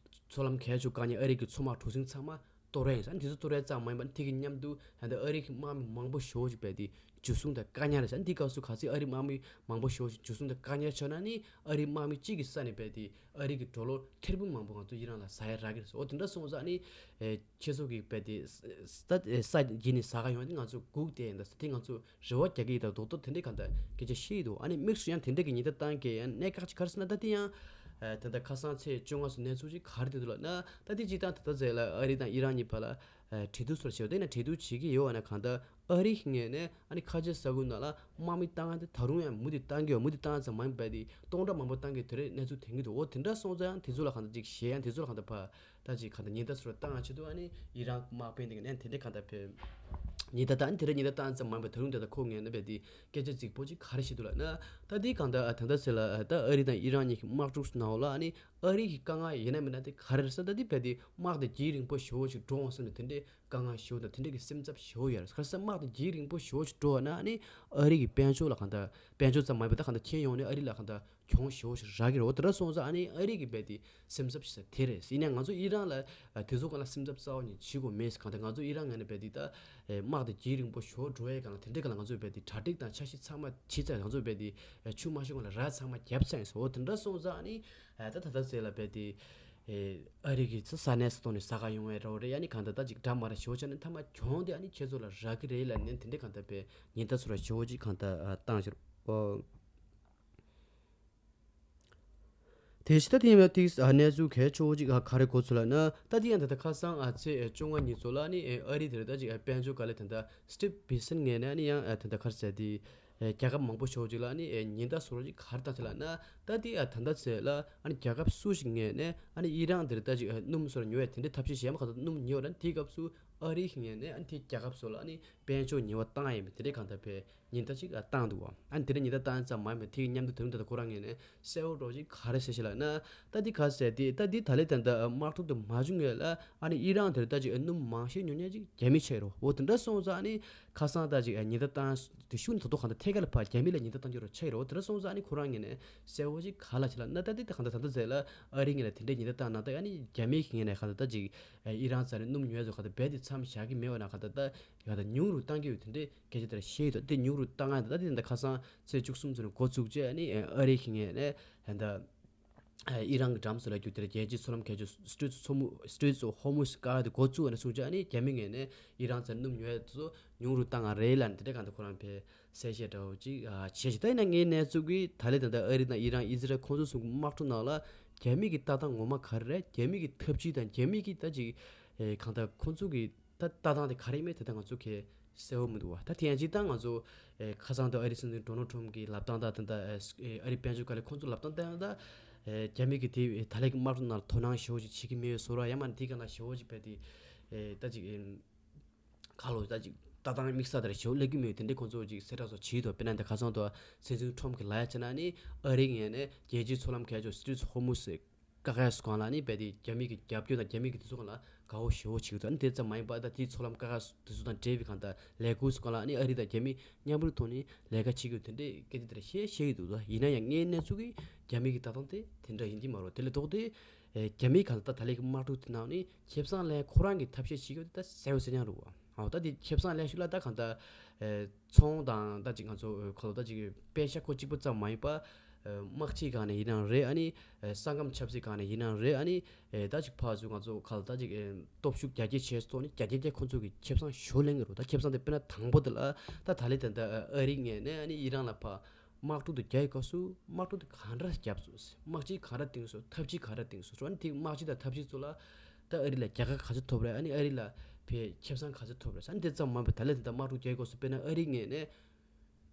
མཚོ་ལམ་གལ་ཆེ་བཀག་ཉར་ཨ་རི་གི་མཚོ་དམག་གྲུ་གཟིངས་ཚང་མ་ གཏོར་ཡ་ཡིན་ས། དེ་ཚོ་གཏོར་ཡ་ཙམ་མ་ཡིན་པར་དེ་གི་མཉམ་དུ་ད་ལྟ་ཨ་རི་གི་དམག་མི་མང་པོ་ཞེ་པོ་ཅིག་རྦད་དེ་འཇུ་བཟུང་དང་བཀག་ཉར་རེད་ས། དེ་སྐབས་སུ་ག་ཚོད་ཨ་རི་དམག་མི་མང་པོ་ཞེ་པོ་ཅིག་འཇུ་བཟུང་དང་བཀག་ཉར་བྱུང་ན་ནི་ཨ་རིའི་དམག་མི་གཅིག་གི་ས་ནས་རྦད་དེ་ཨ་རི་གི་ཌོ་ལར་ཐེར་འབུམ་མང་པོ་ང་ཚོ་ཨི་རན་ལ་ཟ་ཡ་རག་གི་རེད་ཟེར། འོ་དེ་འདྲ་སོང་ཙང་ནི་ཨེ་ཁྱེད་ཚོ་གིས་རྦད་དེ་ས་ས་ས་བརྒྱུད་ནས་ཟ་ག་ཡོང་དེ་ང་ཚོ་སྒུག་བསྡད་ཡིན། ད་དེ་ང་ཚོ་རེ་བ་རྒྱག་གི་ཡིན། ད་རྡོག་རྡོག་དེ་འདྲའི་གང་ལྟར་སྐད་ཆ་བཤད་ཀྱི་འདུག་ཨ་ནི་དམིགས་སུ་ཡང་དེ་འདྲ་གི་ཉེན་བརྡ་བཏང་གི་ཡང་གནད་འགག་ཅིག་ག་རེ་ཟེར་ན། ད་དེ་ཡང་ཨེ་ད་ལྟ་ཁ་སང་ཚེས་བཅོ་ལྔ་ཚོ་གནས་ཚུལ་ཅིག་ག་རེ་ཐོན་འདུག་ལབ་ན། ད་དེ་སྤྱིར་བཏང་ད་ལྟ་ཟེར་ལ་ཨ་རི་དང་ཨི་རན་གཉིས་བར་ལ་ཨེ་འབྲེལ་གཏུག་སོགས་བྱས་པ་དེ་ན་འབྲེལ་གཏུག་བྱེད་ཀྱི་ཡོད་པ་ན་གང་ལྟར་ཨ་རིའི་ངོས་ནས་ཨ་ནི་ཁ་ཆེ་ས་ཁུལ་ནང་ལ་དམག་མི་བཏང་ཡ་དེ་ད་རུང་ཡང་མུ་མཐུད་བཏང་གི་ཡོད། མུ་མཐུད་བཏང་ཙམ་མ་ཡིན་པ་དེ་སྟོང་ཕྲག་མང་པོ་བཏང་གི་དེ་རེད་གནས་ཚུལ་ཐོན་གྱི་འདུག་འོ་དེ་འདྲ་སོང་ཙང་དེ་ཚོ་ལ་གང་ལྟར་ཅིག་ཞེད་ཡ་དེ་ཚོ་ལ་གང་ལྟར་ཕར་ད་ཅིག་གང་ལྟར་ཉེན་བརྡ་ཚུར་བཏང་ཡ་ཆེད་དུ་ཨ་ནི་ཨི་རན་དམག་དཔོན་དེ་ག་ནས་དེ་འདྲ་གང་ལྟར་ཕར་ཉེན་བརྡ་བཏང་ཨ་ནི་དེ་རེད། ཉེན་བརྡ་བཏང་ཙམ་མ་ཡིན་པ་ད་རུང་དེ་ད་ཁོ་ངོས་ནས་རྦད་དེ་སྐད་ཆ་རྫིག་པོ་ཅིག་ག་རེ་བཤད་འདུག་ལབ་ན། ད་དེ་གང་ལྟར་ཨ་ད་ལྟ་ཟེར་ལ་ཨ་ད་ཨ་རི་དང་ཨི་རན་གཉིས་ཀྱི་དམག་འཁྲུག་ནང་ལ་ཨ་ནི་ཨ་རི་གི་དཀའ་ངལ་ཡིན་ན་མིན་ན་དེ་ག་རེ་རེད་ཟེར། ད་དེ་རྦད་དེ་དམག་དེ་རྒྱང་རིང་པོ་ཞེ་པོ་ཞིག་འགྲོ་འོང་བསམ་ནས་དེ་འདྲའི་དཀའ་ངལ་ཞེ་པོ་དང་དེ་འདྲའི་གི་སེམས་འཚབ་ཞེ་པོ་ཡོད་རེད། ག་རེ་ཟེར་དམག་དེ་རྒྱང་རིང་པོ་ཞེ་པོ་ཞིག་འགྲོ་བ་ན་ཨ་ནི་ཨ་རི་གི་དཔལ་འབྱོར་ལ་གང་ལྟར་དཔལ་འབྱོར་ཙམ་མ་ཡིན་པ་ད་གང་ལྟར་ཁྱོན་ཡོངས་ནས་ཨ་རི་ལ་གང་ལྟར་གྱོང་ཞེ་པོ་ཞིག་རག་གི་རེད། འོ་དེ་འདྲ་སོང་ཙང་ཨ་ནི་ཨ་རི་གི་རྦད་དེ་སེམས་འཚབ་ཞེ་ས་དེ་རེད། ཡིན་ནའང་ང་ཚོ་ཨི་རན་ལ་ཨ་དེ་ཚོ་སྒང་ལ་སེམས་འཚབ་རྩ་བ་ནས་བྱེད་དགོས་མེད། གང་ལྟར་ང་ཚོ་ཨི་རན་ངོས་ནས་རྦད་དེ་ད་ཨེ་དམག་དེ་རྒྱང་རིང་པོ་ཞེ་པོ་འགྲོ་ཡའི་སྒང་ལ་དེ་འདྲའི་སྒང་ལ་ང་ཚོས་རྦད་དེ་གྲ་སྒྲིག་དང་འཆར་གཞི་ཚང་མ་བྱས་ཚར། ང་ཚོས་རྦད་དེ་ཨེ་ཆུ་མ་ཤོར་སྒང་ལ་ར་ཚང་མ་བརྒྱབ་ཚར་ཡིན་ཟེར། འོ་དེ་འདྲ་སོང་ཙང་ཨ་ནི་ཨེ་ད་ད་ལྟ་ཟེར་ལ་རྦད་དེ་ཨེ་ཨ་རི་གི་ས་ས་གནས་ས་ཐོག་ནས་ཟ་ག་ཡོང་བའི་རོགས་རེད། ཨ་ནི་གང་ལྟར་ད་ཅིག་འདྲ་མ་འདྲ་ཞེ་པོ་ཅིག་ནི་མཐའ་མ་གྱོང་དེ་ཨ་ནི་ཁྱེད་ཚོ་ལ་རག་གི་རེད་ལབ་ནས་དེ་འདྲའི་གང་ལྟར་རྦད་ཉེན་བརྡ་ཚུར་ཞེ་པོ་ཅིག་གང་ལྟར་ཨ་བཏང་ཞོར། ཨོ། དེ་བཞིན་ད་དེ་ཡིན་པ་ཏིག་ཨ་གནས་ཚུལ་གལ་ཆེ་བོ་ཅིག་ཨ་ག་རེ་གོ་ཚུལ་ལབ་ན། ད་དེ་ཡང་ད་ལྟ་ཁ་སང་ཨ་ཚེས་བཅོ་ལྔ་ཉིན་ཚོ་ལ་ནི་ཨ་རི་དེར་ད་ཅིག་ཨ་དཔལ་འབྱོར་བཀའ་བློན་ད་ལྟ་སི་ཊིབ་བྷི་སན་ངོས་ནས་ནི་ཡང་ཨ་ད་ལྟ་ག་རེ་ཟེར་དེ་ཨ་རྒྱལ་ཁབ་མང་པོ་ཞེ་པོ་ཅིག་ལ་ནི་ཨ་ཉེན་བརྡ་བཟོ་འདྲ་ཅིག་ག་རེ་བཏང་ཚུལ་ལབ་ན། ད་དེ་ཨ་ད་ལྟ་ཚེས་ལ་ཨ་ནི་རྒྱལ་ཁབ་སུ་ཞིག་ངོས་ནས་ཨ་ནི་ཨི་རན་དེར་ད་ཅིག་ཨ་སྣུམ་བཟོ་འདྲ་ཉོ་ཡ་དེ་འདྲའི་ཐབས་ཤེས་བྱས་མ་གང་ལྟར་སྣུམ་ཉོ་ཡ་ན་དེའི་སྐབས་སུ་ཨ་རིའི་ངོས་ནས་ཨ་ནི་དེ་རྒྱལ་ཁབ་སོགས་ལ་ཨ་ནི་དཔལ་འབྱོར་ཉེན་བརྡ་བཏང་ཡ་ཡིན་པ་དེ་འདྲའི་གང་ལྟར་བས། ཉེན་བརྡ་ཅིག་བཏང་འདུག་བ། ཨ་ནི་དེ་འདྲ་ཉེན་བརྡ་བཏང་ཙམ་མ་ཡིན་པར་དེ་གི་མཉམ་དུ་དེ་རིང་ད་ལྟ་ཁོ་རང་ངོས་ནས་གསལ་པོ་འདྲ་ཅིག་ག་རེ་ཟེར་ཞིག་ལབ་ན། ད་འདི་ག་ཟེར་དེ་ད་འདི་ད་ལེ་ད་ལྟ་དམག་འཁྲུག་དེ་མ་བྱུང་སྔོན་ལ་ཨ་ནི་ཨི་རན་དེར་ད་ཅིག་སྣུམ་མང་ཤོས་ཉོ་མཁན་ཅིག་རྒྱ་མི་ཆགས་རོ། འོ་དེ་འདྲ་སོང་ཙང་ཨ་ནི་ཁ་སང་ད་ཅིག་ཉེན་བརྡ་བཏང་དེ་ཤུགས་ནི་ད་དུང་གང་ལྟར་ཐད་ཀར་ལ་ཕར་རྒྱ་མི་ལ་ཉེན་བརྡ་བཏང་རྒྱུ་རོ་ཆགས་རོ། དེ་འདྲ་སོང་ཙང་ཨ་ནི་ཁོ་རང་ངོས་ནས་གསལ་པོ་ཅིག་ག་ལབ་ཞིག་ལབ་ན། ད་འདི་ད་གང་ལྟར་ད་ལྟ་ཟེར་ལ་ཨ་རི་ངོས་ནས་དེ་འདྲའི་ཉེན་བརྡ་བཏང་ན་ད་ཨ་ནི་རྒྱ་མི་གི་ངོས་ནས་གང་ལྟར་ད་ཅིག་ཨི་རན་རྩ་ནས་སྣུམ་ཉོ་ཡ་ཚོ་གང་ལྟར་རྦད་དེ་མཚམས་བཞག་གི་མེད་པ་ན་གང་ལྟར་ད་ཡང་ད་ཉུང་རུ་བཏང་གི་ཡོད་དེ་འདྲའི་སྐད་ཆ་དེ་འདྲ་བཤད་ཡོད་དོ། དེ་ཉུང་རུ་བཏང་ཡ་ད་ལྟ་དེ་འདྲ་ཁ་སང་ཚེས་བཅུ་གསུམ་ཚོ་ནས་འགོ་བཙུགས་རྗེས་ཨ་ནི་ཨ་རི་གི་ངོས་ནས་ད་ལྟ་ཨི་རན་གྱི་འགྲམ་སུ་ལ་རྒྱུ་དེར་རྒྱལ་སྤྱིའི་མཚོ་ལམ་ཁ་ཕྱོགས་Straits of Hormuz Straits of Hormuz བཀག་དེ་འགོ་བཙུགས་ནས་བཟུང་རྗེས་ཨ་ནི་རྒྱ་མི་ངོས་ནས་ཨི་རན་ཚོར་སྣུམ་ཉོ་ཡ་དེ་ཚོ་ཉུང་རུ་བཏང་ང་རེད་ལབ་ནས་དེ་འདྲ་གང་ལྟར་ཁོ་རང་ཕར་གསལ་བཤད་འདྲ་བོ་ཅིག་བྱས་ཤིང་། ད་ཡིན་ན་ངའི་གནས་ཚུལ་གྱིས་ད་ལན་ད་ལྟ་ཨ་རི་དང་ཨི་རན་ཨི་ཟི་རལ་ཁོང་ཚོ་གསུམ་གྱི་དམག་འཁྲུག་ནང་ལ་རྒྱ་མི་གི་ལྟ་སྟངས་ངོ་མ་ག་རེ་རེད། རྒྱ་མི་གི་ཐབས་ཇུས་དང་རྒྱ་མི་གི་ད་ཅིག་གང་ལྟར་ཁོང་ཚོ་གི་ད་ལྟ་སྟངས་དེ་ག་རེ་ཡིན་མིན་དེ་ད་ང་ཚོ་གས་གསལ་པོ་མི་འདུག་བ། ད་དེ་ཡང་ཅིག་ད་ང་ཚོ་ཨེ་ཁ་སང་དུ་ཨ་རིའི་སྲིད་འཛིན་ཌོ་ནལ་ཊམ་གྱི་ལབ་སྟངས་དང་ད་ལྟ་ཨེ་ཨ་རིའི་དཔལ་འབྱོར་བཀའ་བློན་ཁོང་ཚོ་ལབ་སྟངས་ད་ཡང་ད་ཨེ་རྒྱ་མི་གི་དེ་ད་ལན་གྱི་དམག་འཁྲུག་ནང་ལ་དོ་སྣང་ཞེ་པོ་ཅིག་བྱེད་ཀྱི་མེད་པའི་བཟོ་འདྲ། ཡང་མིན་དེའི་སྒང་ལ་ཞེ་པོ་ཅིག་བས་དེ་ཨེ་ད་ཅིག་ཨེ་ཁ་ལོ་ད་ཅིག་ལྟ་སྟངས་དམིགས་བསལ་དེ་འདྲ་ཞེ་པོ་སླེབས་ཀྱི་མེད་པའི་དེ་འདྲའི་ཁོང་ཚོ་ཅིག་གསལ་བསྒྲགས་སོགས་བྱེད་ཀྱི་འདུག་དཔེར་ན་ད་ཁ་སང་དུ་སྲིད་འཛིན་ཊམ་གྱིས་ལབ་ཡ་བྱས་ན་ནི་ཨ་རིའི་ངོས་ནས་རྒྱལ་སྤྱིའི་མཚོ་ལམ་ཁ་ཕྱོགས་Straits of Hormuz བཀག་ཡ་སྒང་ལ་ནི་རྦད་དེ་རྒྱ་མི་གི་རྒྱབ་སྐྱོར་དང་རྒྱ་མི་གི་དེ་ཚོ་སྒང་ལ་དགའ་པོ་ཞེ་པོ་བྱེད་ཀྱི་འདུག་ཨ་ནི་དེ་ཙམ་མ་ཡིན་པར་ད་དེའི་མཚོ་ལམ་བཀག་ཡ་དེ་ཚོ་དང་འབྲེལ་བའི་གང་ལྟར་ལས་འགུལ་སྒང་ལ་ནི་ཨ་རི་དང་རྒྱ་མི་མཉམ་རུབ་ཐོག་ནས་ལས་ཀ་བྱེད་ཀྱི་ཡོད་དེ་འདྲའི་སྐད་ཆ་དེ་འདྲ་བཤད་བཤད་ཀྱི་འདུག་ད་ཡིན་ན་ཡང་ངའི་གནས་ཚུལ་གྱིས་རྒྱ་མི་གི་ལྟ་སྟངས་དེ་དེ་འདྲ་ཡིན་གྱི་མ་རེད། དེ་ལས་ལྡོག་སྟེ་ཨེ་རྒྱ་མིའི་གང་ལྟར་ད་ལན་གྱི་དམག་འཁྲུག་དེ་ནང་ནས་ཁེ་བཟང་ལེན་ཁོ་རང་གི་ཐབས་ཤེས་བྱེད་ཀྱི་ཡོད་དེ་ད་གསལ་པོ་གསལ་རྐྱང་རེད་བ། ཨོ་ད་དེ་ཁེ་བཟང་ལེན་ཤུགས་ལ་ད་གང་ལྟར་ཨེ་ཚོང་དང་ད་ཅིག་ང་ཚོ་ཨེ་ཁོ་ལ་ད་ཅིག་པེ་ཤ་ཁོ་གཅིག་པུ་ཙམ་མ་ཡིན་པ། ཨེ་དམག་སྤྱིའི་སྒང་ནས་ཡིན་ནའང་རེད། ཨ་ནི་ཨེ་ས་ཁམས་ཆབ་སྲིད་སྒང་ནས་ཡིན་ནའང་རེད། ཨ་ནི་ཨེ་ད་ཅིག་ཕར་ཚུར་ང་ཚོ་ཁ་ལ་ད་ཅིག་ཨེ་སྟོབས་ཤུགས་རྒྱ་སྐྱེད་བྱས་སོང་ནི་རྒྱ་སྐྱེད་ཀྱི་ཁོ་ཚོ་གི་ཁེ་བཟང་ཞོ་ལེན་གི་རོ། ད་ཁེ་བཟང་དེ་དཔེར་ན་དང་པོ་དེ་ལ་ད་ད་ལན་དེ་འདྲ་ཨ་རི་ངོས་ནས་ཨ་ནི་ཨི་རན་ལ་ཕར་དམག་འཁྲུག་དེ་རྒྱག་གི་སྐབས་སུ་དམག་འཁྲུག་དེ་ག་འདྲ་བརྒྱབ་སོང་ཟེར། དམག་སྤྱི་ག་འདྲ་བཏིང་སོང་། ཐབས་ཇུས་ག་འདྲ་བཏིང་སོང་ཟེར། ཨ་ནི་དེ་དམག་སྤྱི་དང་ཐབས་ཇུས་ཚོ་ལ་ད་ཨ་རི་ལ་རྒྱལ་ཁ་ག་ཚོད་ཐོབ་རེད། ཨ་ནི་ཨ་རི་ལ་ཕར་ཁེ་བཟང་ག་ཚོད་ཐོབ་རེད་ཟེར། ཨ་ནི་དེ་ཙམ་མ་ཡིན་པར་ད་ལན་དེ་འདྲ་དམག་འཁྲུག་རྒྱག་གི་སྐབས་སུ་དཔེར་ན་ཨ་རི་ངོས་ནས་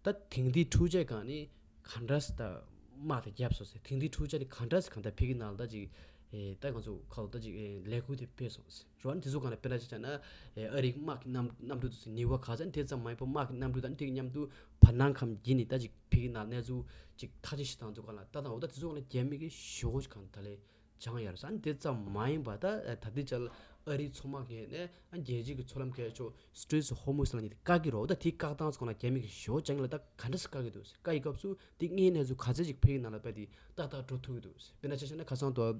ད་དེང་དུས་འཕྲུལ་ཆས་སྒང་ནས་ག་འདྲ་ཟེར་ད་དམག་དེ་བརྒྱབ་སོང་ཟེར། དེང་དུས་འཕྲུལ་ཆས་ནས་ག་འདྲ་ཟེར་གང་ལྟར་ཕ་གི་ནང་ལ་ད་ཅིག་ཨེ་ད་ང་ཚོ་ཁ་ལོ་ད་ཅིག་ཨེ་ལས་འགུལ་དེ་སྤེལ་སོང་ཟེར་རོ། ཨ་ནི་དེ་ཚོ་སྒང་ལ་དཔེར་ན་ཆ་བཞག་ན་ཨེ་ཨ་རིའི་དམག་གི་གནམ་གནམ་གྲུ་དེ་ཚོ་ནུས་པ་ག་ཚད་དེ་ཙམ་མ་ཡིན་པར་དམག་གི་གནམ་གྲུ་དང་དེ་མཉམ་དུ་བར་སྣང་ཁམས་བརྒྱུད་ནས་ད་ཅིག་ཕ་གི་ནང་གནས་ཚུལ་ཅིག་ཐག་གཅོད་བྱེད་སྟངས་ཚོ་སྒང་ལ་ལྟ་སྟངས་འོ་ད་དེ་ཚོ་སྒང་ལ་རྒྱ་མི་གིས་ཞེ་པོ་ཅིག་གང་ལྟར་ལས་སྦྱང་ཡར་སོང་། ཨ་ནི་དེ་ཙམ་མ་ཡིན་པ་ད་ད་ལྟའི་ཆར་ལ་ཨ་རིའི་མཚོ་དམག་གི་ནས་ཨ་རྒྱལ་སྤྱིའི་གི་མཚོ་ལམ་ཁ་ཕྱོགས་Straits of Hormuz ལ་ནི་བཀག་གི་རོ། ད་དེའི་བཀག་སྟངས་ཚོ་ལ་རྒྱ་མི་གིས་ཞོ་ཅང་ལ་ད་ག་འདྲ་སེ་བཀག་གི་འདུག་ཟེར། བཀག་གི་སྐབས་སུ་དེ་སྔའི་གནས་ཚུལ་ག་ཚད་ཅིག་ཕ་གི་ནང་ལ་བས་དེ་ཏག་ཏག་འགྲོ་ཐུབ་ཀྱི་འདུག་ཟེར། དཔེར་ན་ཆ་བཞག་ན་ཁ་སང་དུ་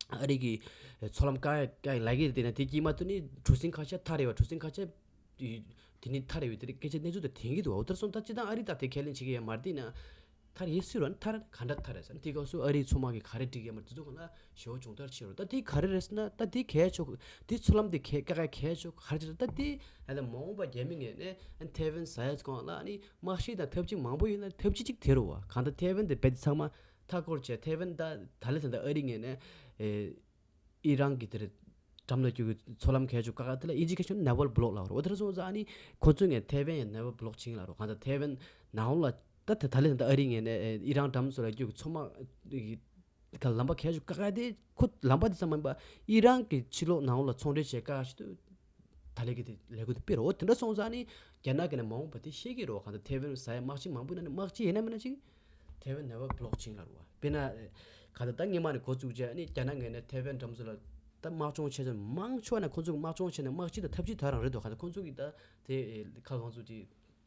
ཨ་རི་གི་མཚོ་ལམ་བཀག་བཀག་ལབ་ཀྱི་རེད། དེ་ན་དེ་དཀྱིལ་མ་དུ་ནི་གྲུ་གཟིངས་ཁ་ཤས་ཐར་རེད་བ། གྲུ་གཟིངས་ཁ་ཤས་དེ་ནི་ཐར་རེད་བ། དེ་རིགས་སྐད་ཆ་གནས་ཚུལ་དེ་ཐོན་གྱི་འདུག་འོ་དེར་སོང་ད་སྤྱིར་བཏང་ཨ་རི་ད་དེ་ཁས་ལེན་བྱེད་ཀྱི་ཡོད་མ་རེད། དེ་ན་ཐར་ཡོད་སྲིད་རོ། ཐར་ག་འདྲ་ཐར་རེད་ཟེར་ན། དེ་སྐབས་སུ་ཨ་རིའི་མཚོ་དམག་གིས་ག་རེ་སྒྲིག་ཡོད་མ་རེད། དེ་ཚོ་གང་ལ་ཞེ་པོ་སྦྱོང་བརྡར་བྱེད་རོགས། ད་དེ་ག་རེ་རེད་ཟེར་ན། ད་དེ་གས་ཆོག་དེ་མཚོ་ལམ་དེ་གས་བཀག་གས་ཆོག་ག་རེ་བྱེད་རེད། ད་དེ་ཨ་ད་མ་འོངས་པ་རྒྱ་མི་ངོས་ནས་ཨ་ཐེ་ཝན་ཟ་ཡས་གང་ལ་ཨ་ནི་དམག་ཤེད་དང་ཐབས་ཇུས་མང་པོ་ཡོད་ན་ཐབས་ཇུས་གཅིག་དེ་རེད་བ། གང་ལྟར་ཐེ་ཝན་དེ་རྦད་དེ་ཚང་མ་མཐའ་སྐོར་བྱས། ཐེ་ཝན་ད་ད་ལས་ད་ད་ཨ་རི་ངོས་ནས་ཨེ་ཨི་རན་གྱི་དེར་འགྲམ་ལ་རྒྱུག་གི་མཚོ་ལམ་གས་ཆོག་བཀག་དེ་ལ་ཨིན་ཇི་སྐད་ཆ་ནེ་ཝལ་བྷི་ལོག་ལབ་རེད། འོ་དེར་སོང་ཙང་ཨ་ནི་ཁོ་ཚོ་ངས་ཐེ་ཝན་ཡང་ནེ་ཝལ་བྷི་ལོག་བྱེད་ཀྱི་ལབ་རེད། གང་ལྟར་ཐེ་ཝན་ནང་ལ་ད་ད་ད་ལས་ད་ཨ་རི་ངོས་ནས་ཨེ་ཨི་རན་འགྲམ་ཚོ་ལ་རྒྱུག་གི་མཚོ་དམག་གི་ག་ལམ་པ་གས་ཆོག་བཀག་དེ་ཁོ་ལམ་པ་དེ་ཙམ་མིན་པ་ཨི་རན་གྱི་ཕྱི་ལོགས་ནང་ལོགས་ལ་ཚོང་འབྲེལ་བྱས་བཀག་ཞིག་ཏུ་ད་ལས་ཀྱི་དེ་ལས་འགུལ་དེ་སྤེལ་རོགས། དེ་འདྲ་སོང་ཙང་ནི་རྒྱ་ནག་གི་ནས་མ་འོངས་པ་དེ་ཤེས་ཀྱི་རོགས། གང་ལྟར་ཐེ་ཝན་ཟ་ཡ་དམག་ཆེན་མང་པོ་ཡིན་ན་ནི་དམག་ཆེན་ཡིན་ན་མིན་ན་ཅིག་ཐེ་ཝན་ནེ་ཝལ་བྷི་ལོག་བྱེད་ཀྱི་ལབ་རེད་བ། དཔེར་ན་གང་ལྟར་ད་སྔོན་མ་ནས་འགོ་བཙུགས་བྱས་ནི་རྒྱ་ནག་ངོས་ནས་ཐེ་ཝན་འགྲམ་ཚོ་ལ་ད་དམག་སྦྱོང་བྱས་ཙང་མང་ཆེ་བ་ནས་ཁོང་ཚོ་གི་དམག་སྦྱོང་བྱས་ནས་དམག་སྤྱི་དང་ཐབས་ཇུས་ད་རང་རེད་འདུག་གང་ལྟར་ཁོང་ཚོ་གི་ད་དེ་ཁ་ཁོང་ཚོ་དེ་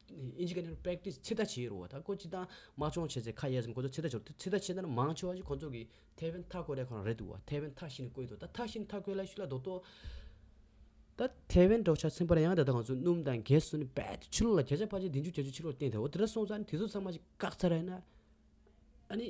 ཨིན་ཇི་སྐད་ནས་པེག་ཊི་སི་ཚོད་ལྟ་བྱེད་རོགས་བ། ད་ཁོ་སྤྱིར་བཏང་དམག་སྦྱོང་བྱས་ཚེ་ཁ་གཡར་ཙམ་ཁོ་ཚོ་ཚོད་ལྟ་བྱེད་རོགས། ཚོད་ལྟ་བྱས་ན་མང་ཆེ་བ་ཞིག་ཁོ་ཚོ་གི་ཐེ་ཝན་མཐའ་སྐོར་ཡ་ཁོ་རང་རེད་འདུག་བ། ཐེ་ཝན་མཐའ་བཞི་ནས་བསྐོར་ཡི་འདུག་ད་མཐའ་བཞི་ནས་མཐའ་སྐོར་ལ་ཤུ་ལ་རྡོག་རྡོག་ད་ཐེ་ཝན་འགྲོ་ཆ་ཚན་པར་ཡང་ད་ལྟ་ང་ཚོ་སྣུམ་དང་གས་སོགས་ནི་རྦད་དེ་ཕྱི་ལོགས་ལ་བརྒྱ་ཆ་ཕལ་ཆེར་བདུན་ཅུ་བརྒྱད་ཅུ་ཕྱི་ལོགས་བཏང་ཐལ། འོ་དེ་འདྲ་སོང་ཙང་ནི་དེ་ཚོ་ཚང་མ་ཞིག་བཀག་ཚར་ཡ་ན། ཨ་ནི་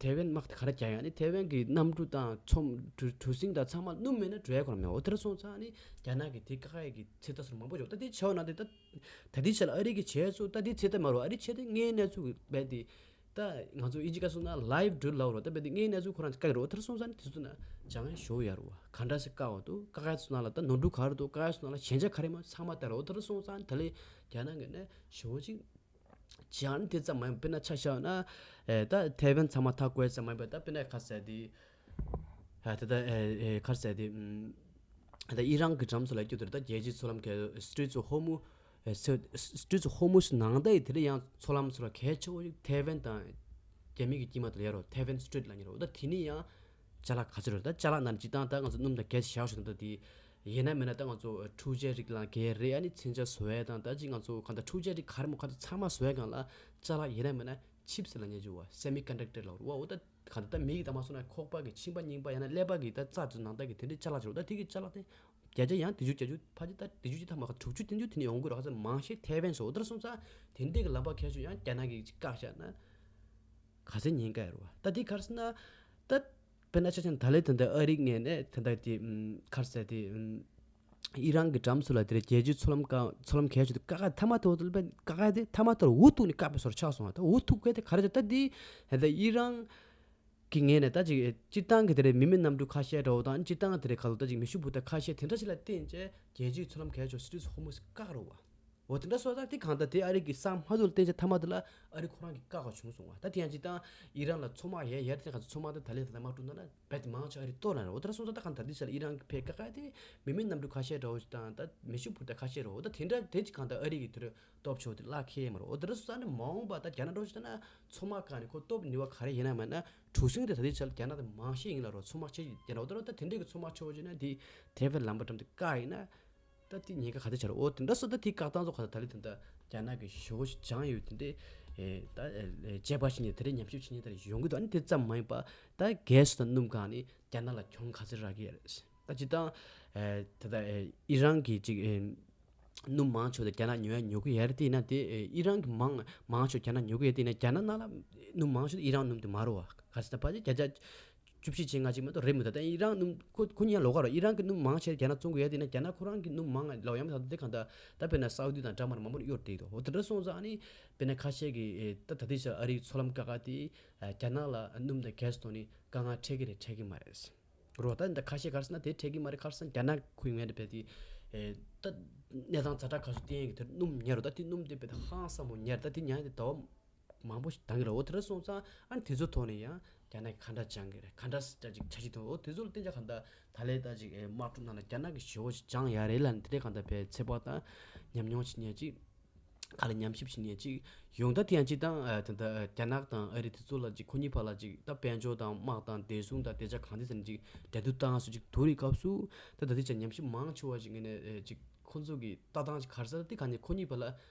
ཐེ་ཝན་དམག་དེ་ག་རེ་རྒྱག་ཡ། ཨ་ནི་ཐེ་ཝན་གྱི་གནམ་གྲུ་དང་མཚོ་གྲུ་གྲུ་གཟིངས་དང་ཚང་མ་སྣུམ་མེད་ན་འགྲོ་ཡ་ཁོ་རང་མེད། འོ་དེ་འདྲ་སོང་ཙང་ནི་རྒྱ་ནག་གིས་དེ་བཀག་ཡ་གི་ཚོད་ལྟ་སོགས་མང་པོ་བྱུང་། ད་དེ་བྱས་པ་ན་དེ་ད་ད་ལྟའི་ཆ་ལ་ཨ་རི་གིས་བྱས་ཚུལ་ད་དེ་ཚོད་ལྟ་མ་རེད། ཨ་རི་བྱས་དེ་དངོས་གནས་ཚུལ་རྦད་དེ། ད་ང་ཚོ་ཨིན་ཇི་སྐད་སོང་ན་ལའིབ་ཌི་རིལ་ལབ་རོགས། ད་རྦད་དེ་དངོས་གནས་ཚུལ་ཁོ་རང་བཀག་རོགས། དེར་སོང་ཙང་དེ་ཚོ་ན་སྦྱང་ཡ་ཞོ་ཡ་རོ། ག་འདྲ་སེ་བཀག་འོ་འདུག་བཀག་ཡ་ཚོ་ནང་ལ་ད་ནོར་འཁྲུལ་ག་རེ་འདུག་བཀག་ཡ་ཚོ་ནང་ལ་ཞན་ཆ་ག་རེ་མ་ཚང་མ་ལྟ་རོགས། དེར་སོང་ཙང་ད་ལས་རྒྱ་ནག་གི་ནས་ཞོ་ཅིག་སྦྱང་དེ་ཙམ་མ་ཡིན་པ། དཔེར་ན་ཆ་བཞག་ན་ཨེ་ད་ཐེ་ཝན་ཚང་མ་མཐའ་བསྐོར་ཙམ་མ་ཡིན་པ། ད་དཔེར་ན་ག་ཟེར་དེ། ཨ་ད་ད་ཨེ་ཨེ་ག་ཟེར་དེ། ཨ་ད་ཨི་རན་གྱི་འགྲམ་ཚོ་ལ་སྐྱོ་དེར་ད་རྒྱལ་སྤྱིའི་མཚོ་ལམ་གྱི་སི་ཊི་རེཊ་ཨོཕ་ཧོར་མུ། ཨེ་སི་ཊི་རེཊ་ཨོཕ་ཧོར་མུ་ནང་ད་ཡི་དེ་རེ་ཡང་མཚོ་ལམ་ཚོ་ལ་གལ་ཆེ་བོ་ཞིག་ཐེ་ཝན་དང་རྒྱ་མི་གི་དཀྱིལ་མ་དུ་ལ་ཡོད་རོ། ཐེ་ཝན་སི་ཊི་རེཊ་ལ་ཉེ་རོ། ད་དེ་ནི་ཡང་ཅ་ལག་ག་ཚོད་རེད། ད་ཅ་ལག་ནང་སྤྱིར་བཏང་ད་ང་ཚོ་སྣུམ་དང་གས་བཞག་ཞོར་ད་དེ་ཡིན་ན་མིན་ན་ད་ང་ཚོ་འཕྲུལ་ཆས་རིགས་ལ་གས་རེད། ཨ་ནི་མཚོན་ཆ་བཟོ་ཡས་དང་ད་ཅིག་ང་ཚོ་གང་ལྟར་འཕྲུལ་ཆས་རིགས་ག་རེ་མོ་ག་ཚོད་ཚང་མ་བཟོ་ཡས་སྒང་ལ་ཅ་ལག་ཡིན་ན་མིན་ན་ཆིབ་སི་ལ་ཉེ་རྒྱུ་བ། སེ་མི་ཀོན་ཌག་ཊར་ལ་རུ་བ། འོ་ད་ག་ད་ལྟ་མི་གི་ད་མ་སོང་ན་ཁོག་པ་གི་མཆིན་པ་རྙིང་པ་ཡང་ན་ཀླད་པ་གི་ད་རྩ་དུ་ནང་ལྟ་གི་དེ་འདྲའི་ཅ་ལག་ཅིག་རེད། ད་དེ་གི་ཅ་ལག་དེ་བརྒྱ་ཆ་ཡང་བདུན་ཅུ་བརྒྱད་ཅུ་ཕལ་ཆེར་ད་བདུན་ཅུ་ཅིག་ཐ་མ་ཁ་དྲུག་ཅུ་བདུན་ཅུ་དེ་ནས་ཡོང་གི་རེད། ཧ་ཅང་མང་ཤོས་ཐེ་ཝན་སོ། འོ་དེར་སོང་ཙང་དེ་འདྲའི་གི་ལམ་པ་ཁ་ཤས་ཡང་རྒྱ་ནག་གིས་ཅིག་བཀག་བཞག་ན་ག་ཚད་ཉེན་ཁ་ཡོད་རེད་བ། ད་དེ་ག་རེ་ཟེར་ན་ད་དཔེར་ན་ཆ་བཞག་ན་ད་ལས་ད་ལྟ་ཨ་རི་ངོས་ནས་ད་ལྟ་དེ་ག་རེ་ཟེར་དེ། ཨི་རན་གྱི་འགྲམ་ཚོ་ལ་དེར་རྒྱལ་སྤྱིའི་མཚོ་ལམ་ཀ་མཚོ་ལམ་གས་ཆོག་དེ་བཀག་ག་ཐ་མ་དེ་འོ་དེ་བཀག་ག་དེ་ཐ་མ་དེར་འུ་ཐུག་ནས་བཀག་པའི་བཟོ་འདྲ་ཆགས་སོང་བ། ད་འུ་ཐུག་གས་དེ་ག་རེ་བྱས། ད་དེ་ད་ལྟ་ཨི་རན་གྱི་ངོས་ནས་ད་ཅིག་སྤྱིར་བཏང་གི་དེ་རེད། མི་མེད་གནམ་གྲུ་ཁ་ཤས་འདྲ་བོ་དང་སྤྱིར་བཏང་དེ་རེད་ག་ལ་ད་ཅིག་མེ་ཤུགས་འཕུར་མདའ་ཁ་ཤས་དེ་འདྲ་ཞིག་ལ་བརྟེན་བྱས་རྒྱལ་སྤྱིའི་མཚོ་ལམ་གས་ཆོག་སི་ཊི་རེཊ་ཧོར་མུ་ཛི་བཀག་རོགས་བ། འོ་དེ་འདྲ་སོང་ཙང་དེ་གང་ལྟར་དེ་ཨ་རི་གི་ས་མ་ཐུག་ལ་བརྟེན་བྱས་ཐ་མ་དེ་ལ་ཨ་རི་ཁོ་རང་གིས་བཀག་པ་བྱུང་སོང་བ། ད་དེ་ཡང་སྤྱིར་བཏང་ཨི་རན་ལ་མཚོ་དམག་ཡས་ཡས་དེ་ག་ཚོད་མཚོ་དམག་དེ་ད་ལས་ད་ལྟ་དམག་འཁྲུག་ནང་ལ་རྦད་དེ་མང་ཆེ་ཨ་རི་གཏོར་ལ་རེད། འོ་དེ་འདྲ་སོང་ཙང་ད་གང་ལྟར་དེ་ས་ལ་ཨི་རན་གྱི་ཕེ་བཀག་ག་དེ་མི་མེད་གནམ་གྲུ་ཁ་ཤས་འདྲ་བོ་ཞིག་དང་ད་མེ་ཤུགས་འཕུར་མདའ་ཁ་ཤས་འདྲ་བོ་ད་དེ་འདྲ་དེ་ཅིག་གང་ལྟར་ཨ་རི་གི་དེ་རུ་སྟོབས་ཆེ་བོ་དེ་བརླག་ཁེལ་མ་རེད། འོ་དེ་འདྲ་སོང་ཙང་ནི་མ་འོངས་པ་ད་རྒྱ་ནག་འདྲ་བོ་ཞིག་ད་ན་མཚོ་དམག་སྒང་ནས་ཁོ་སྟོབས་ནུས་པ་ག་རེ་ཡིན་ན་མིན་ན་གྲུ་གཟིངས་དེ་ད་ལྟའི་ཆར་རྒྱ་ནག་དེ་མང་ཤོས་ཡིན་ལ་རོ། མཚོ་དམག་ཆེ་རྒྱ་ནག་འོ་ད་རོ། ད་དེ་འདྲའི་གི་མཚོ་དམག་ཆེ་བོ་བྱས་ན་དེ་ཐེ་ཝན་ལམ་པ་འགྲམ་དེ་བཀག་ཡིན་ན་ད་དེ་ཉེན་ཁ་ག་དེ་ཆགས་རེད། འོ་དེ་འདྲ་སོ་ད་དེ་བཀག་སྟངས་ཚོ་ག་ད་ད་ལི་དེ་འདྲ་རྒྱ་ནག་གི་ཞོ་ཞིག་སྦྱང་ཡོད་དེ་འདྲའི་ཨེ་ད་ཨེ་བྱས་པ་ཞིག་ནས་དེ་འདྲའི་ཉམས་ཞིབ་བྱེད་མཁན་དེ་འདྲ་ཡོང་གི་འདུག་ཨ་ནི་དེ་ཙམ་མ་ཡིན་པ་ད་གས་དང་སྣུམ་གང་ནི་རྒྱ་ནག་ལ་གྱོང་ག་ཚོད་རག་གི་ཡོད་རེད། ད་སྤྱིར་བཏང་ཨེ་ད་ད་ཨེ་ཨི་རན་གྱི་ཅིག་ཨེ། སྣུམ་མང་ཆེ་བ་དེ་རྒྱ་ནག་ཉོ་ཡ་ཉོ་གི་ཡོད་རེད། དེ་ཡིན་ན་དེ་ཨི་རན་གྱི་མང་མང་ཆེ་བ་རྒྱ་ནག་ཉོ་གི་ཡོད། དེ་ཡིན་ན་རྒྱ་ནག་ནང་ལ་སྣུམ་མང་ཆེ་བ་ཨི་རན་སྣུམ་དེ་མ་རེད་བ། ག་ཟེར་ན་ཕལ་ཆེར་བརྒྱ་ཆ་བཅུ་བཞི་བཅོ་ལྔ་ཅིག་མ་གཏོགས་རེད་མི་འདུག་ད་ཨི་རན་སྣུམ་ཁོ་ཁོ་གཉིས་ཡང་ལོགས་ཀ་རེད། ཨི་རན་གྱི་སྣུམ་མང་ཆེ་བ་རྒྱ་ནག་བཙོང་གི་ཡོད། དེ་ཡིན་ན་རྒྱ་ནག་ཁོ་རང་གི་སྣུམ་མང་ལ་ཡང་མི་ད་དེ་གང་ལྟར་ད་དཔེར་ན་སའུ་དི་དང་འདྲ་མ་རེད་མང་པོ་གཡོར་བསྡད་འདུག་འོ་དེ་འདྲ་སོང་ཙང་ཨ་ནི་དཔེར་ན་ཁ་ཤས་ཀྱིས་ཨེ་ད་ད་ལྟའི་ཆར་ཨ་རིའི་མཚོ་ལམ་ཀ་ཁ་དེ་རྒྱ་ནག་ལ་སྣུམ་དང་གས་ཐོག་ནས་དཀའ་ངལ་འཕྲད་ཀྱི་རེད་འཕྲད་ཀྱི་མ་རེད། རོ། ད་འདི་ཁ་ཤས་ག་རེ་ཟེར་ན་དེ་འཕྲད་ཀྱི་མ་རེད། ག་རེ་ཟེར་ན་རྒྱ་ནག་ཁོའི་ངོས་ནས་རྦད་དེ་ཨེ་ད་གནས་སྟངས་ཛ་དྲག་ག་ཚོད་བསྟན་ཡོད་ཀྱི་དེར་སྣུམ་ཉར་རོ། ད་དེ་སྣུམ་དེ་རྦད་དེ་ཧང་སང་པོ་ཉར། ད་དེ་ཉར་དེ་ཟླ་བ་མང་པོ་ཞིག་འདང་གི་རེད། འོ་དེ་འདྲ་སོང་ཙང་ཨ་ནི་དེ་ཚོ་ཐོག་ནས་ཡང་རྒྱ་ནག་གིས་ག་འདྲ་སྦྱང་གི་རེད། ག་འདྲ་ཅིག་འཆར་གཞི་འདུག་འོ་དེ་ཚོ་ལ་བརྟེན་བྱས་གང་ལྟར་ད་ལས་ད་ཅིག་ཨེ་དམག་འཁྲུག་ནང་ལ་རྒྱ་ནག་གིས་ཞེ་པོ་ཞིག་སྦྱང་ཡ་རེད་ལབ་ནས་དེ་འདྲའི་གང་ལྟར་དཔེ་ཚོད་དཔག་དང་ཉམས་མྱོང་བྱེད་མཁན་ཅིག་ག་ལ་ཉམས་ཞིབ་བྱེད་མཁན་ཅིག་ཡོང་། ད་དེ་ཡང་སྤྱིར་བཏང་ཨ་ད་ལྟ་རྒྱ་ནག་དང་ཨ་རི་དེ་ཚོ་ལ་ཅིག་ཁོ་གཉིས་བར་ལ་ཅིག་ད་དཔལ་འབྱོར་དང་དམག་དང་བདེ་སྲུང་དང་བདེ་འཇགས་གང་ཅི་ཟེར་ནས་ཅིག་འགྲན་བསྡུར་བཏང་སུ་ཅིག་དུ་རིགས་སྐབས་སུ་ད་ད་དེ་ཅིག་ཉམས་ཞིབ་མང་ཆེ་བ་ཞིག་ངས་ནས་ཨེ་ཅིག་ ཁོང་ཚོ་གི་ལྟ་སྟངས་ཅིག་ག་རེ་ཟེར་ན། དེ་ག་ནས་ཁོ་གཉིས་བར་ལ་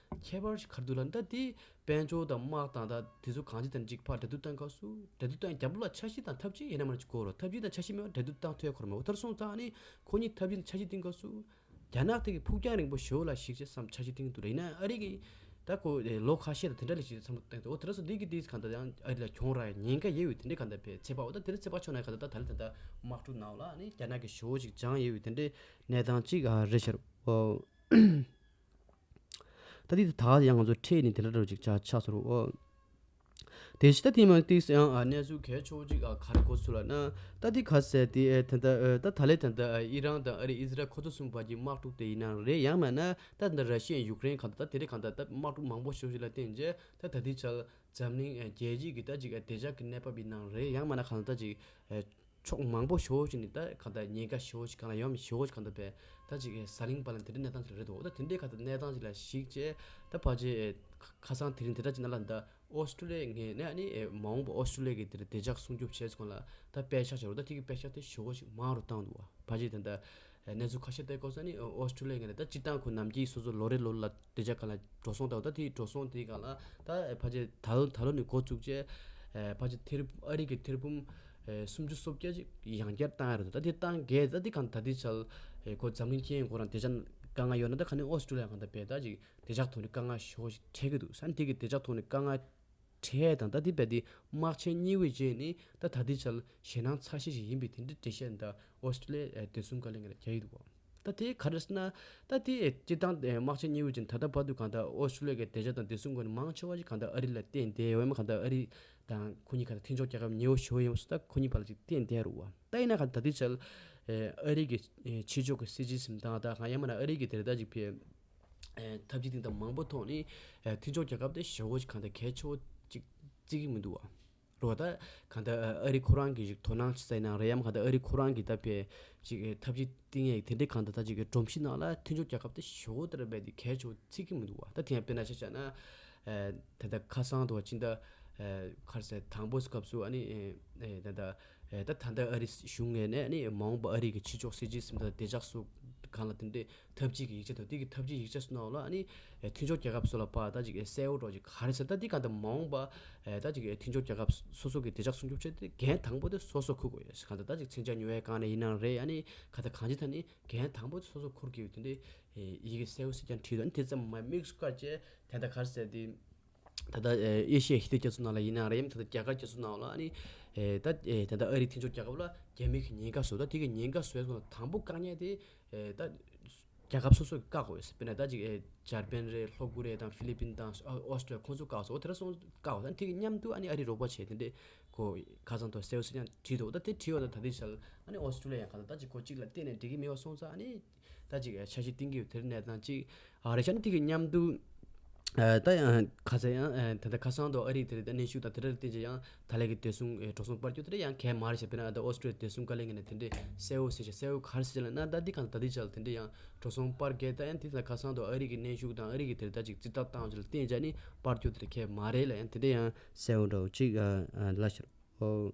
ཁྱད་པར་ཞིག་ག་རེ་འདུག་ལབ་ན། ད་དེ་དཔལ་འབྱོར་དང་དམག་དང་ད་དེ་ཚོ་གང་ཅི་དང་ཅིག་ཕར་འབྲེལ་གཏུག་བཏང་སྐབས་སུ། འབྲེལ་གཏུག་བཏང་རྒྱབ་ལོགས་ལ་འཆར་གཞི་དང་ཐབས་ཇུས་ཡིན་ན་མ་ཅིག་དགོས་རོགས། ཐབས་ཇུས་དང་འཆར་གཞི་མེད་པར་འབྲེལ་གཏུག་བཏང་ཐུབ་ཡ་ཁོ་རང་མེད། འོ་དེར་སོང་ཙང་ནི་ཁོ་གཉིས་ཐབས་ཇུས་དང་འཆར་གཞི་བཏིང་སྐབས་སུ། རྒྱ་ནག་དེ་གི་ཕུགས་རྒྱང་རིང་པོ་ཞེ་པོ་ལ་གཞིགས་བྱས་བསམ་འཆར་གཞི་བཏིང་འདུག་རེད། ཡིན་ན་ཨ་རི་གི་ད་ཁོ་ལོ་ཁ་ཤས་དང་དེ་འདྲ་ལ་གཞིགས་བསམ་བློ་བཏང་འདུག་འོ་དེ་ར་སོ་འདི་གི་དེས་གང་ལྟར་ཡང་ཨ་རི་ལ་གྱོང་རག་ཉེན་ཁ་ཡོད་པའི་དེ་འདྲའི་གང་ལྟར་བས་ཚད་པ། འོ་ད་དེ་ར་ཚད་པ་ཆོག་ན་གང་ལྟར་ད་ད་ལྟ་ད་ལྟ་དམག་འཁྲུག་ནང་ལ་ནི་རྒྱ་ནག་གི་ཞེ་པོ་ཅིག་སྦྱང་ཡོད་པའི་དེ་འདྲའི་གནས་སྟངས་ཅིག་ཨ་རེད་ཤག་འོ། ད་དེ་ད་ཡང་ང་ཚོ་ཁྲིད་ནས་དེ་འདྲ་འདྲ་ཅིག་ཆགས་ཆགས་སོང་རོ། འོ། དེ་བཞིན་ད་དེ་མ་ཏིག་ཡང་ཨ་གནས་ཚུལ་གལ་ཆེ་བོ་ཅིག་ཨ་ག་རེ་གོ་ཚུལ་ལ་ན། ད་དེ་ག་ཟེར་དེ་ཨེ་ད་ད་ཨེ་ད་ད་ལེ་ད་ད་ཨེ་ཨི་རན་དང་ཨ་རི་ཨི་ཟི་རལ་ཁོ་ཚོ་གསུམ་བར་གྱི་དམག་འཁྲུག་དེ་ཡིན་ན་རེད། ཡང་མིན་ན་ད་ད་ར་ཤི་ཡ་ཡུཀ་རེན་གང་ད་ད་དེ་རིང་གང་ད་ད་དམག་འཁྲུག་མང་པོ་ཞེ་པོ་ཞིག་ལ་བརྟེན་རྗེས་ད་ད་དེ་ཆར་འཛམ་གླིང་ཨེ་རྒྱལ་སྤྱི་གི་ད་ཅིག་ཨེ་བདེ་འཇགས་ཀྱི་གནས་བབ་ཡིན་ན་རེད། ཡང་མིན་ན་གང་ད་ད་ཅིག་ཨེ། ཕྱོགས་མང་པོ་ཞེ་པོ་ཅིག་ནས་ད་གང་ལྟར་ཉེན་ཁ་ཞེ་པོ་ཅིག་གང་ལ་ཡོང་མི་ཞེ་པོ་ཅིག་གང་ལྟར་བས་ད་ཅིག་ཟ་ལིང་བ་ལ་དེ་འདྲའི་གནས་སྟངས་ཅིག་རེད་འདུག་ད་དེ་འདྲའི་གང་ལྟར་གནས་སྟངས་ཅིག་ལ་གཞིགས་བྱས་ད་ཕལ་ཆེར་ཁ་སང་དེ་རིང་དེ་འདྲ་ཅིག་ན་ལ་ད་ཨོ་སི་ཀྲུ་ལི་ཡའི་ངོས་ནས་ཨ་ནི་མ་འོངས་པ་ཨོ་སི་ཀྲུ་ལི་ཡ་གི་དེ་འདྲ་བདེ་འཇགས་སྲུང་སྐྱོབ་བྱས་སོང་ལ་ད་དཔེ་ཆ་བཞག་རོགས། ད་དེ་གི་དཔེ་ཆ་དེ་ཞེ་པོ་ཅིག་མང་རུ་བཏང་འདུག་བ། ཕལ་ཆེར་དེ་འདྲ་གནས་ཚུལ་ཁ་ཤས་བལྟས་སྐོར་ས་ནི་ཨོ་སི་ཀྲུ་ལི་ཡ་ངོས་ནས་ད་སྤྱིར་བཏང་ཁོ་ནམ་རྒྱུན་སོ་སོ་ལོ་རེ་ལོ་རེ་ལ་དེ་ཆ་གང་ལ་འགྲོ་སོང་དང་ད་དེའི་འགྲོ་སོང་དེའི་སྒང་ལ་ད་ཕལ་ཆེར་ད་ལོ་ད་ལོ་ནས་འགོ་བཙུགས་བྱས་ཕལ་ཆེར་ཐེར་ཨ་རི་གི་ཐེར་འབུམ་སུམ་ཅུ་སོ་བརྒྱད་ཅིག་ཡང་བསྐྱར་བཏང་ཡ་རེད་འདུག་ད་དེ་བཏང་གས་ད་དེ་གང་ད་དེ་ཆ་ཁོ་འཛམ་གླིང་ཁྱེད་ཁོ་རང་དེ་ཆ་དཀའ་ངལ་ཡོད་ན་ད་ག་ནས་ཨོ་སི་ཀྲུ་ལི་ཡ་གང་ད་བས་ད་ཅིག་བདེ་འཇགས་ཐོག་ནས་དཀའ་ངལ་ཞེ་པོ་ཞིག་འཕྲད་ཀྱི་འདུག་ས་ནི་དེ་གི་བདེ་འཇགས་ཐོག་ནས་དཀའ་ངལ་འཕྲད་དང་ད་དེ་བས་དེ་དམག་ཆེན་གཉིས་པའི་རྗེས་ནི་ད་ད་ལྟའི་ཆར་ཞེད་སྣང་ཚ་ཤོས་ཤིག་ཡིན་པའི་དེ་འདྲའི་འགྲེལ་བཤད་ད་ཨོ་སི་ཀྲུ་ལི་ཡའི་བདེ་སྲུང་བཀའ་བློན་ངོས་ནས་རྒྱག་གི་འདུག་གོ། ད་དེ་ག་རེ་ཟེར་ན་ད་དེ་སྤྱིར་བཏང་དམག་ཆེན་གཉིས་པའི་རྗེས་ད་ལྟ་བར་དུ་གང་ལྟར་ཨོ་སི་ཀྲུ་ལི་ཡ་གི་བདེ་འཇགས་དང་བདེ་སྲུང་ངོས་ནས་མང་ཆེ་བ་ཞིག་གང་ལྟར་ཨ་རི་ལ་བརྟེན་བསྡད་ཡོད་མ་གང་ལྟར་ཨ་རི་དང་ཁོ་གཉིས་གང་ལྟར་མཐུན་ཕྱོགས་རྒྱལ་ཁབ་ཉེ་བོ་ཞེ་པོ་ཡིན་པ་སོ་ད་ཁོ་གཉིས་བར་ལ་ཅིག་བརྟེན་བསྡད་རུ་བ། ད་ཡིན་ན་གང་ལྟར་ད་ལྟའི་ཆར་ཨ་རི་གི་ཕྱི་ཕྱོགས་ཀྱི་སྲིད་ཇུས་འཛིན་སྟངས་དང་གང་ཡང་མིན་ན་ཨ་རི་གི་དེ་རེ་ད་ཅིག་ཕེ། ཐབས་ཇུས་དེ་དང་མང་པོ་ཐོག་ནས་མཐུན་ཕྱོགས་རྒྱལ་ཁབ་དེ་ཞེ་པོ་ཅིག་གང་ལྟར་གལ་ཆེ་བོ་ཅིག་བརྩི་གི་མི་འདུག་བ། རོ་ད་གང་ལྟར་ཨ་རི་ཁོ་རང་གིས་ཞིག་དོ་སྣང་བྱེད་ས་ཡིན་ན་རེད་ཡང་གང་ལྟར་ཨ་རི་ཁོ་རང་གིས་ད་ཕེ་ཅིག་ཐབས་ཇུས་བཏིང་ཡས་དེ་འདྲའི་གང་ལྟར་ད་ཅིག་སྒྲོམ་གཞི་ནང་ལ་མཐུན་ཕྱོགས་རྒྱལ་ཁབ་དེ་ཞེ་པོ་དེ་ར་བས་དེ་གལ་ཆེ་བོ་བརྩི་གི་མི་འདུག་བ། ད་དེ་ཡང་དཔེར་ན་ཆ་བཞག་ན་ད་ལྟ་ཁ་སང་དུ་བ་ཕྱི་ཟླ་གར་སའི་དང་པོའི་སྐབས་སུ་ཨ་ནི་ད་ལྟ། ད་ད་ལྟ་ཨ་རི་གཞུང་ངོས་ནས་ནི་མ་འོངས་པ་ཨ་རི་གི་ཕྱི་ཕྱོགས་སྲིད་ཇུས་ཟིན་ཐ་བདེ་འཇགས་སུ་གང་ལ་དེ་འདྲའི་ཐབས་ཇུས་ཀྱི་ཡིག་ཆ་འདུག་དེ་གི་ཐབས་ཇུས་ཡིག་ཆ་སུ་ནང་ལ་ཨ་ནི་མཐུན་ཕྱོགས་རྒྱལ་ཁབ་སུ་ལ་པ་ད་ཅིག་གསལ་བོ་འགྲོ་ཅིག་ག་རེ་ཟེར་ད་འདི་ག་ད་མ་འོངས་པ་ད་ཅིག་མཐུན་ཕྱོགས་རྒྱལ་ཁབ་སོ་སོ་གི་བདེ་འཇགས་སྲུང་སྐྱོབ་བྱེད་དེ་འགན་དང་པོ་དེ་སོ་སོ་འཁུར་དགོས་ཡོད་གང་ད་ད་ཅིག་མཚོན་ཆ་ཉོ་བའི་སྒང་ནས་ཡིན་ནའང་རེད། ཨ་ནི་ག་ད་གང་ཅི་ད་ནི་འགན་དང་པོ་དེ་སོ་སོ་འཁུར་དགོས་ཡོད་དེ་འདྲའི་ཡི་གེ་གསལ་བོ་ཟེར་ཀྱང་བྲིས་འདུག་ཨ་ནི་དེ་ཙམ་མ་དམིགས་སུ་བཀར་བྱས་དེ་ད་ག་རེ་ཟེར་དེ། ད་ལྟ་ཨེ་ཤི་ཡའི་ཧི་ཏི་རྒྱ་མཚོ་ནང་ལ་ཡིན་ན་རེད་ཡང་ད་ལྟ་རྒྱ་གར་རྒྱ་མཚོ་ནང་ལ་ཨ་ནི་ཨེ་ད་ཨེ་ད་ལྟ་ཨ་རིའི་མཐུན་ཕྱོགས་རྒྱལ་ཁབ་ལ་རྒྱ་མི་གི་ཉེན་ཁ་བཟོ་ད་དེ་གི་ཉེན་ཁ་བཟོས་སོང་ལ་དང་པོ་དཀའ་ངལ་དེ་ཨེ་ད་རྒྱལ་ཁབ་སོ་སོ་གི་བཀག་དགོས་ཡོད་ཟེར། དཔེར་ན་ད་ཅིག་ཨེ་འཇར་པན་རེད། ལྷོ་ཀོ་རི་ཡ་དང་ཧྥི་ལི་པིན་དང་ཨོ་སི་ཀྲི་ལི་ཡ་ཁོང་ཚོ་བཀག་སོང་། དེ་འདྲ་སོང་བཀག་སོང་ད་དེ་གི་མཉམ་དུ་ཨ་ནི་ཨ་རི་རོགས་པ་བྱས་དེ་འདྲས་ཁོ་ཁ་སང་ཐོག་གསལ་བོ་ཟེར་ཀྱང་བྲིས་འདུག་ད་དེ་བྲིས་པ་ད་ད་དེ་ཆ་ལ་ཨ་ནི་ཨོ་སི་ཀྲི་ལི་ཡ་ཡང་ག་ད་ད་ཅིག་ཁོ་གཅིག་ལ་བལྟས་ནས་འགྲིག་གི་མེད་པ་སོང་ཙང་ཨ་ནི། ད་ཅིག་འཆར་གཞི་བཏིང་གི་ཡོད་དེ་རིང་གནས་སྟངས་ཅིག་ཨ་རེད་ཤག་ནི་དེ་གི་མཉམ་དུ་ཨ་ད་ཡང་ཁ་ཚ་ཡང་ཨ་ད་ལྟ་ཁ་སང་དུ་ཨ་རིའི་དེ་རིང་ད་གནོན་ཤུགས་དང་དེ་འདྲ་ལ་བརྟེན་ཅིག་ཡང་ད་ལས་ཀྱི་བདེ་སྲུང་ཨེ་འགྲོ་སོང་སྤར་རྒྱུ་དེ་འདྲ་ཡང་གལ་མ་རེད་ཤག་དཔེར་ན་ཨ་ད་ཨོ་སི་ཀྲི་ལི་ཡ་བདེ་སྲུང་བཀའ་བློན་ངོས་ནས་དེ་འདྲའི་གསལ་བོ་ཟེར་ཤག་གསལ་བོ་ག་རེ་ཟེར་ལབ་ན་ད་འདི་གང་ད་འདི་ཆ་ལ་དེ་འདྲའི་ཡང་འགྲོ་སོང་སྤར་གལ་ད་ཡང་དེ་ད་ཁ་སང་དུ་ཨ་རི་གི་གནོན་ཤུགས་དང་ཨ་རི་གི་དེ་རིང་ད་ཅིག་རྩིས་ཐག་བཏང་ཅིག་ལ་བརྟེན་ཅིག་ནི་སྤར་རྒྱུ་དེ་འདྲ་གལ་མ་རེད་ལབ་ཡང་དེ་འདྲའི་ཡང་གསལ་བོ་འདྲ་བོ་ཅིག་ཨ་ལབ་ཤག་ཨོ།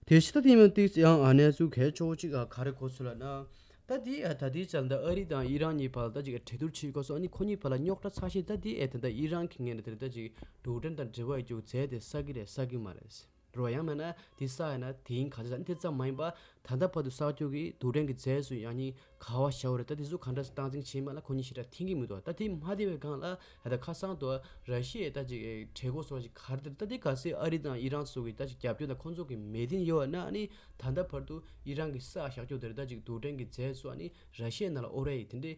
དེ་ཕྱི་ད་དེ་མིན་ཏིག་ཡང་ཨ་གནས་ཚུལ་གལ་ཆེ་བོ་གཅིག་ག་རེ་གོ་ཚུལ་ལ་ན། ད་དེ་ད་དེ་ཚལ་འདི་ཨ་རི་དང་ཨི་རན་གཉིས་བར་ད་ཅིག་གྲོས་བསྡུར་བྱེད་དགོས་སོ། ཨ་ནི་ཁོ་གཉིས་བར་ལ་རྙོག་དྲ་ཚ་ཤེས་ད་དེ་ཨེ་ད་ད་ཨི་རན་གྱི་ངོས་ནས་དེ་ད་ཅིག་རྡུལ་ཕྲན་དང་འབྲེལ་བ་ཡོད་རྒྱུ་རྫས་དེ་བསགས་ཀྱི་རེད་བསགས་ཀྱི་མ་རེད། རོ་ཡང་མིན་ན་དེ་བསགས་ཡིན་ན་དེ་ཡིན་ག་ཚོད་ཟ་ནི་དེ་ཙམ་མ་ཡིན་པ་ད་ལྟ་བར་དུ་བསགས་རྒྱུ་གི་རྡུལ་ཕྲན་གྱི་རྫས་སུ་ཡང་ནི། ག་བ་ཤའོ་རེད། ད་དེ་ཚོ་ག་འདྲ་སེ་སྟངས་འཛིན་བྱེད་མ་ལ་ཁོ་གཉིས་ཞེ་དྲག་མཐུན་གྱི་མི་འདུག་ད་དེ་མ་བདེ་བའི་སྒང་ལ་ད་ལྟ་ཁ་སང་དུ་ར་ཤི་ཡས་ད་ཅིག་གྲོས་འགོ་སོགས་ཅིག་ག་རེ་དེ་ད་དེ་ག་སེ་ཨ་རི་དང་ཨི་རན་སོགས་ཀྱི་ད་ཅིག་རྒྱབ་སྐྱོར་དང་ཁོང་ཚོ་གི་མོས་མཐུན་ཡོད་ན་ཨ་ནི་ད་ལྟ་བར་དུ་ཨི་རན་གྱི་ས་བཞག་རྒྱུ་དེ་རེད། ད་ཅིག་རྡུལ་ཕྲན་གྱི་རྫས་སུ་ཨ་ནི་ར་ཤི་ཡའི་ནང་ལ་ཨོ་ར་ཡི་དེ་འདྲའི་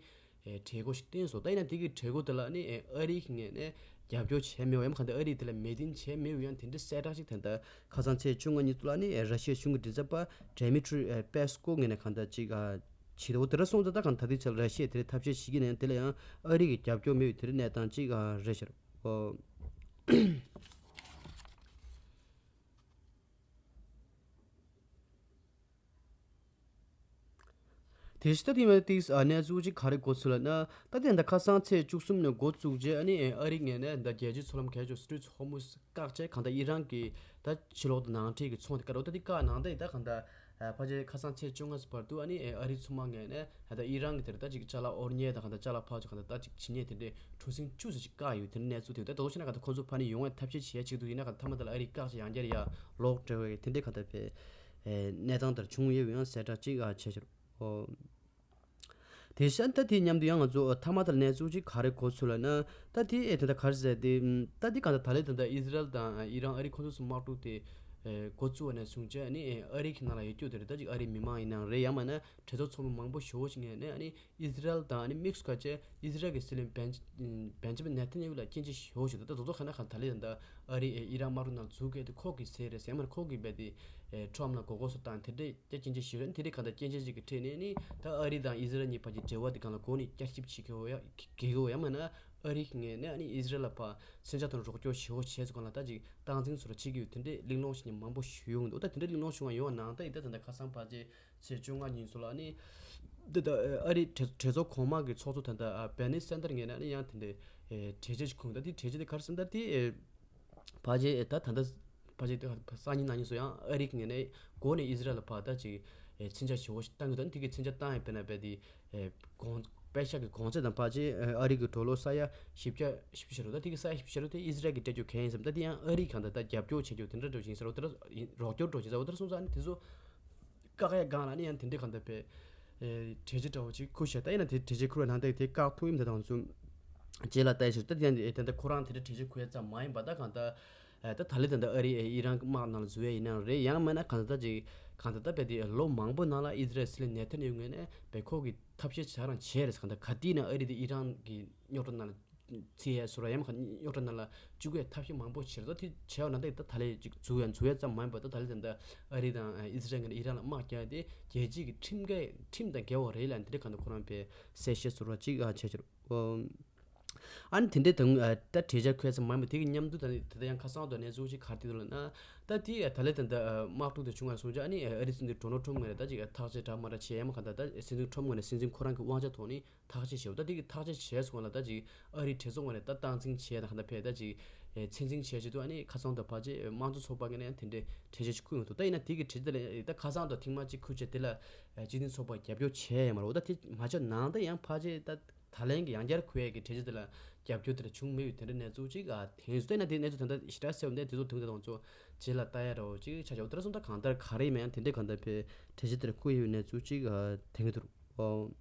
གྲོས་འགོ་ཞིག་བཏོན་སོང་། ད་ཡིན་ན་དེ་གི་གྲོས་འགོ་དེ་ལ་ཨ་ནི་ཨ་རི་གི་ངོས་ནས་རྒྱབ་སྐྱོར་བྱས་མེད་པ་ཡང་གང་ལྟར་ཨ་རི་དེ་ལ་མོས་མཐུན་བྱས་མེད་པ་ཡང་དེ་འདྲའི་གསལ་བསྒྲགས་ཤིག་ད་ལྟ་ཁ་སང་ཚེས་བཅོ་ལྔ་ཉིན་ལ་ནི་ར་ཤི་ཡའི་གཞུང་གི་མགྲིན་ཚབ་པ་ཌེ་མི་ཊི་རི་པེ་སི་ཀོ་ངོས་ནས་གང་ལྟར་ཅིག་ཨ་བྱེད་འོ་དེ་འདྲ་སོང་ཙང་ད་གང་ད་ལྟའི་ཆར་ར་ཤི་ཡས་དེ་འདྲའི་ཐབས་ཤེས་བྱེད་ཀྱི་ནས་དེ་ལ་ཡང་ཨ་རི་གི་རྒྱབ་སྐྱོར་མེད་པའི་དེ་འདྲའི་གནས་སྟངས་ཅིག་ཨ་རེད་ཤག་ཨོ། དེ་བཞིན་ད་དེ་མ་ཏིག་ཨ་གནས་ཚུལ་ཅིག་ག་རེ་འགོ་ཚུལ་ལ་ན། ད་དེ་འདྲ་ཁ་སང་ཚེས་བཅུ་གསུམ་ནས་འགོ་བཙུགས་རྗེས་ཨ་ནི་ཨ་རི་ངོས་ནས་ད་རྒྱལ་སྤྱིའི་མཚོ་ལམ་གལ་ཆེ་སི་ཊྲེཊ་ཧོར་མུཛ་བཀག་བྱས་གང་ལྟར་ཨི་རན་གྱི་ད་ཕྱི་ལོགས་དང་ནང་འཁྲིས་ཀྱི་ཚོང་དེ་བཀག་འོ་ད་དེ་བཀག་ནང་ད་ཡི་ད་གང་ལྟར་ ཕལ་ཆེར་ཁ་སང་ཚེས་བཅོ་ལྔ་ཙམ་བར་དུ་ཨ་ནི་ཨ་རི་མཚོ་དམག་ངོས་ནས་ད་ལྟ་ཨི་རན་གྱི་དེར་ད་ཅིག་ཅ་ལག་དབོར་ཉེས་དང་གང་ལྟར་ཅ་ལག་ཕར་ཚུར་གང་ལྟར་ད་ཅིག་བྱེད་ཉེས་དེ་འདྲའི་གྲུ་གཟིངས་བཅུ་ཙམ་ཅིག་བཀག་ཡོད། དེ་ནས་གནས་ཚུལ་དེ་ད་དོག་ཆེ་ན་གང་ལྟར་ཁོ་ཚོ་ཕ་ནས་ཡོང་བའི་ཐབས་ཤེས་བྱེད་ཆེད་དུ་ཡིན་ན་གང་ལྟར་མཐའ་མ་དེ་ལ་ཨ་རིས་བཀག་ཅིག་ཡང་བསྐྱར་ཡ་ལོག་འགྲོ་བའི་དེ་འདྲའི་གང་ལྟར་པའི་གནས་སྟངས་དེར་བྱུང་ཡོད་པའི་ཡང་གསལ་བསྒྲགས་ཅིག་བྱས་ཕྱིར། དེ་བཞིན་ད་དེའི་མཉམ་དུ་ཡང་ང་ཚོ་མཐའ་མ་དེར་གནས་ཚུལ་ཅིག་ག་རེ་གོ་ཚུལ་ལབ་ན། ད་དེ་ཨེ་དེ་འདྲ་ག་རེ་ཟེར་ཏེ། ད་དེ་གང་ལྟར་ད་ལས་དེ་འདྲ་ཨི་ཟི་རལ་དང་ཨི་རན་ཨ་རི་ཁོ་ཚོ་ཚོ་དམག་འཁྲུག་དེ་ཨེ་འགོ་བཙུགས་པ་ནས་བཟུང་བྱས་ནི་ཨེ་ཨ་རི་གི་ནང་ལ་ཡོད་རྒྱུ་དེ་རེད། ད་ཅིག་ཨ་རིའི་མི་མང་ཡིན་ནའང་རེད། ཡང་མིན་ན་གྲོས་ཚོགས་ཚོགས་མི་མང་པོ་ཞེ་པོ་ཞིག་ངོས་ནས་ཨ་ནི་ཨི་ཟི་རལ་དང་ཨ་ནི་དམིགས་སུ་བཀར་བྱས་ཨི་ཟི་རལ་གྱི་སྲིད་བློན་བེན་བེན་ཇི་མིན་ནེ་ཐན་ཡ་ཧུ་ལ་སྐྱོན་བརྗོད་ཞེ་པོ་ཞིག་འདུག་ད་དེ་ཚོ་ག་ན་གང་ད་ལས་ད་ལྟ་ཨ་རི་ཨི་རན་དམག་འཁྲུག་ནང་འཛུལ་མཁན་དེ་ཁོ་གི་ཟས་རེད་ཟེར་མ་རེད། ཁོ་གི་རྦད་དེ་ཨེ་ཁྲོམ་ལ་མགོ་སྐོར་སོགས་བཏང་དེ་འདྲས་སྐྱོན་བརྗོད་ཞེ་པོ་དེ་འདྲས་གང་ལྟར་སྐྱོན་བརྗོད་ཅིག་གི་ཁྲོད་ནས་ནི་ད་ཨ་རི་དང་ཨི་ཟི་རལ་གཉིས་བར་གྱི་འབྲེལ་བ་དེ་གང་ལ་གོ་ནས་བསྐྱར་ཞིབ་བྱེད་ཀྱི་ཡོད་ཡ་གི་གི་ཡོད་ཡ་མིན་ན་ཨ་རི་གི་ངོས་ནས་ཨ་ནི་ཨི་ཟི་རལ་ལ་ཕར་མཚོན་ཆ་དང་རོགས་སྐྱོར་ཞེ་པོ་བྱས་སུ་གང་ལ་ད་ཅིག་སྟངས་འཛིན་བཟོ་འདྲ་བྱེད་ཀྱི་ཡོད། དེ་འདྲས་གླེང་སློང་བྱེད་མཁན་མང་པོ་ཞིག་ཡོང་གི་འདུག་ད་དེ་འདྲས་གླེང་སློང་བྱུང་བ་ཡོང་བ་ནང་ད་ཡིན་ད་ད་ད་ཁ་སང་ཕལ་ཆེར་ཚེས་བཅོ་ལྔ་ཉིན་སོགས་ལ་ནི། འདི་ལྟ་ཨ་རིའི་གྲོས་གྲོས་ཚོགས་གོང་མ་གི་ཚོགས་གཙོ་ད་ལྟ་ཨ་བེ་ནི་སན་ཏར་ངོས་ནས་ནི་ཡང་དེ་འདྲའི་ཨེ་གྲོས་ཆོད་ཅིག་ཁུངས་ད་དེ་གྲོས་ཆོད་དེ་ག་རེ་ཟེར་ན་ད་དེ་ཨེ་ཕལ་ཆེར་ཨེ་ད་ད་ལྟ་ཕལ་ཆེར་དེ་སང་ཉིན་གནངས་ཉིན་སོགས་ཡང་ཨ་རི་གི་ངོས་ནས་འགོ་ནས་ཨི་ཟི་རལ་ལ་ཕར་ད་ཅིག་ཨེ་མཚོན་ཆ་ཞེ་པོ་ཞིག་བཏང་གི་འདུག་དེ་གི་མཚོན་ཆ་བཏང་ཡང་དཔེར་ན་དཔེ་དེ་ཨེ་གོང་པེ་ཤག་གི་གོང་ཚད་དང་ཕལ་ཆེར་ཨེ་ཨ་རི་གི་ཌོ་ལར་ས་ཡ་བཞི་བརྒྱ་བཞི་བཅུ་ཞིག་རེད། ད་དེ་གི་ས་ཡ་བཞི་བཅུ་ཞིག་དེ་ཨི་ཟི་རལ་གི་སྤྲད་རྒྱུ་གལ་ཡིན་བསམ། ད་དེ་ཡང་ཨ་རི་གང་ད་ད་རྒྱབ་སྐྱོར་བྱེད་རྒྱུ་དེ་འདྲ་འདྲ་བོ་ཞིག་ཡིན་ཟེར་བ་དེ་འདྲ་རོགས་སྐྱོར་འདྲ་བོ་ཞིག་ཟེར་བ་དེ་འདྲ་སོང་ཙང་ནི་དེ་ཚོ། བཀག་ཡ་སྒང་ལ་ནི་ཡང་དེ་འདྲའི་གང་ལྟར་བའི་ཨེ་གྲོས་ཆོད་འདྲ་བོ་ཅིག་ཁུར་བཞག་ད་ཡིན་ན་དེ་གྲོས་ཆོད་ཁུར་བའི་ནང་དེ་དེ་བཀག་ཐུབ་ཡིན་ད་དང་ཚུལ་རྗེས་ལ་ལྟ་ཡ་ཞིག་ད་དེ་ཡང་དེ་ད་ཁོ་རང་དེ་འདྲའི་གྲོས་ཆོད་ཁུར་ཡ་ཙམ་མ་ཡིན་པ་ད་གང་ལྟར་ཨེ་ད་ད་ལས་ད་ལྟ་ཨ་རི་ཨེ་ཨི་རན་དམག་ནང་ལ་འཛུལ་ཡ་ཡིན་ན་རེད། ཡང་མིན་ན་གང་ལྟར་ད་ཅིག་གང་ལྟར་ད་བས་དེ་ལོ་མང་པོ་ནང་ལ་ཨི་ཟི་རལ་སྲིད་བློན་ནེ་ཐན་ཡ་ཧུ་ངོས་ནས་བས་ཁོ་གི་ཐབས་ཤེས་བྱ་རང་བྱས་རེད། གང་ལྟར་ག་དུས་ཡིན་ན་ཨ་རི་དེ་ཨི་རན་གི་རྙོག་དྲ་ནང་ལ། ཚེ་ཡ་སུ་ར་ཡམ་ཁ་རྙོག་དྲ་ནང་ལ་བཅུག་པའི་ཐབས་ཤེས་མང་པོ་བྱེད་དོ། དེ་བྱས་པ་ན་ད་ད་ལས་ཅིག་འཛུལ་ཡ་འཛུལ་ཡ་ཙམ་མ་ཡིན་པར་ད་ད་ལས་ད་ལྟ་ཨ་རི་དང་ཨི་ཟི་རལ་ངོས་ནས་ཨི་རན་ལ་དམག་རྒྱག་ཡ་དེ་རྒྱལ་སྤྱིའི་གི་ཁྲིམས་འགལ་ཁྲིམས་དང་འགལ་བ་རེད་ལབ་དེ་འདྲ་གང་ལྟར་ཁོ་རང་པའི་གསལ་བཤད་ཟུར་བ་ཅིག་ཨ་བྱས་ཕྱིར། ཨ་ནི་དེ་འདྲའི་དང་ད་གྲོས་འཆར་འཁོད་ཙམ་མ་ཡིན་པར་དེ་གི་མཉམ་དུ་ད་ད་ལྟ་ཡང་ཁ་སང་དུ་གནས་ཚུལ་ཅིག་ག་རེ་འདུག་ལབ་ན། ད་དེ་ད་ལས་ད་ལྟ་དམག་འཁྲུག་དེ་བྱུང་བ་སོང་ཙང་ཨ་ནི་ཨ་རི་སྲིད་འཛིན་ཌོ་ནལ་ཊམ་ངོས་ནས་ད་ཅིག་ཐག་གཅོད་འདྲ་མ་འདྲ་བྱས་ཡ་མ་གང་ལྟར་ད་སྲིད་འཛིན་ཊམ་ངོས་ནས་སྲིད་འཛིན་ཁོ་རང་གི་དབང་ཆ་ཐོག་ནས། ཐག་གཅོད་བྱས་པ་ད་དེ་གི་ཐག་གཅོད་བྱས་སོང་ལ་ད་ཅིག་ཨ་རིའི་གྲོས་ཚོགས་ངོས་ནས་ད་སྟངས་འཛིན་བྱས་དང་ག་འདྲ་བས་ད་ཅིག་ཨེ་ཚད་འཛིན་བྱས་བྱེད་དུ་ཨ་ནི་ཁ་སང་དང་ཕལ་ཆེར་དམངས་གཙོ་ཚོགས་པ་ངོས་ནས་ཡང་དེ་འདྲའི་གྲོས་ཆོད་ཅིག་བསྐུར་ཡོང་འདུག་ད་ཡིན་ན་དེ་གི་གྲོས་ཆོད་དེ་ལ་ད་ཁ་སང་དང་ཐེངས་མ་གཅིག་ཁུར་བྱས་དེ་ལ་ཨེ་སྤྱི་མཐུན་ཚོགས་པ་རྒྱབ་སྐྱོར་བྱས་ཡོད་མ་རེད། འོ་ད་དེ་མ་བྱས་ནང་ད་ཡང་ཕལ་ཆེར་ད་ད་ལན་གྱི་ཡང་བསྐྱར་ཁུར་ཡས་ཀྱི་གྲོས་ཆོད་དེ་ལ་རྒྱབ་སྐྱོར་དེ་ལ་བྱུང་མེད་པའི་དེ་འདྲའི་གནས་ཚུལ་ཅིག་ཨ་དེ་ཡིན་ཟེར་ན་དེ་གནས་ཚུལ་ད་ལྟ་ཞེ་དྲག་གསལ་བ་འདས་དེ་ཚོ་དུང་དང་དང་ཚོ་རྗེས་ལ་ལྟ་ཡ་འདྲ་བོ་ཅིག་ཆ་ཆ་འོ་དེ་འདྲ་སོང་ད་གང་ལྟར་ག་རེ་ཡིན་མིན་ཡང་དེ་འདྲའི་གང་ལྟར་བའི་གྲོས་ཆོད་དེ་ལ་ཁུར་ཡས་པའི་གནས་ཚུལ་ཅིག་ཨ་དེ་གི་འདུག་ཨོ།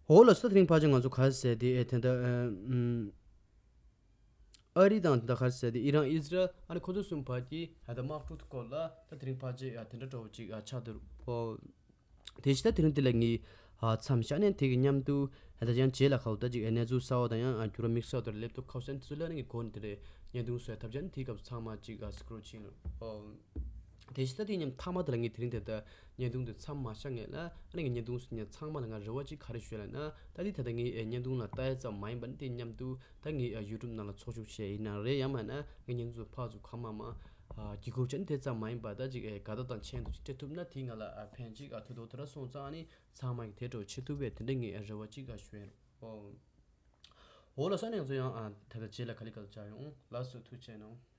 འོ་ལགས་སོ། ད་དེ་རིང་ཕལ་ཆེར་ང་ཚོ་ག་རེ་ཟེར་དེ་ཨེ་དེ་འདྲ་ཨ་ཨམ་ཨ་རི་དང་དེ་འདྲ་ག་རེ་ཟེར་དེ་ཨི་རན་ཨི་ཟི་རལ་ཨ་ནི་ཁོ་ཚོ་གསུམ་བར་གྱི་ཨ་ད་དམག་འཁྲུག་སྐོར་ལ་ད་དེ་རིང་ཕལ་ཆེར་ཨ་དེ་འདྲ་འདྲ་བོ་ཅིག་ཨ་ཆགས་འདུག་ཨོ། དེ་བཞིན་ད་དེ་རིང་འདི་ལ་ངས་ཨ་མཚམས་བཞག་ནས་དེ་གི་མཉམ་དུ་ཨ་ད་ཡང་རྗེས་ལ་ཁ་བོ་ད་ཅིག་ཨ་གནས་ཚུལ་གསར་བ་དང་ཡང་ཨ་འགྱུར་བ་དམིགས་བསལ་དང་སླེབས་ཐུབ་ཁ་བོ་ཟེར་ན་དེ་ཚོ་ལ་ནི་ངས་གོ་ནས་དེ་རེད་བརྙན་ཐུང་བཟོས་ཐབས་བྱས་ནས་དེའི་སྐབས་སུ་ཚང་མ་ཅིག་ཨ་སི་ཀྲོལ་བྱེད་ཡིན་ཨོ། དེ་བཞིན་ད་དེ་མཉམ་མཐའ་མ་དེ་ལ་ངས་དེ་རིང་དེ་ལྟར་བརྙན་ཐུང་དེ་མཚམས་མ་བཞག་ངེས་ལ་ཨ་ནི་ངས་བརྙན་ཐུང་ཚོ་མཉམ་ཚང་མ་ལ་ང་རེ་བ་ཅིག་ག་རེ་ཞུ་ལབ་ན། ད་དེ་ད་ལྟ་ངས་ཨེ་བརྙན་ཐུང་ལ་ལྟ་ཡ་ཙམ་མ་ཡིན་པ་ནི་དེ་མཉམ་དུ་ད་ངས་ཨེ་ཡུ་ཊུབ་ནང་ལ་ཚོགས་ཞུགས་བྱས་ཡིན་ན་རེད། ཡང་མིན་ན་ངས་བརྙན་ཐུང་ཚོ་ཕར་ཚུར་གང་མང་མང་ཨ་བརྒྱུད་སྐུར་བྱས་ནས་དེ་ཙམ་མ་ཡིན་པ་ད་ཅིག་ཨེ་དགའ་རྟགས་དང་མཆན་དུ་ཅིག་སྤྲད་ཐུབ་ན་དེ་ང་ལ་ཨ་ཕན་ཅིག་ཨ་ཐོགས་འདུག་དེ་འདྲ་སོང་ཙང་ཨ་ནི་ཚང་མ་གིས་དེ་འདྲ་བྱེད་ཐུབ་པའི་དེ་འདྲ་ངས་ཨེ་རེ་བ་ཅིག་ཨ་ཞུ་ཡིན། འོ་ལགས་སོ། ཨ་ནི་ང་ཚོ་ཡང་ཨ་ད་ལྟ་རྗེས་ལ་ག་ལེ་ག་ལེ་བཅར་ཡོང་། ལགས་སོ། ཐུགས་རྗེ་གནང་།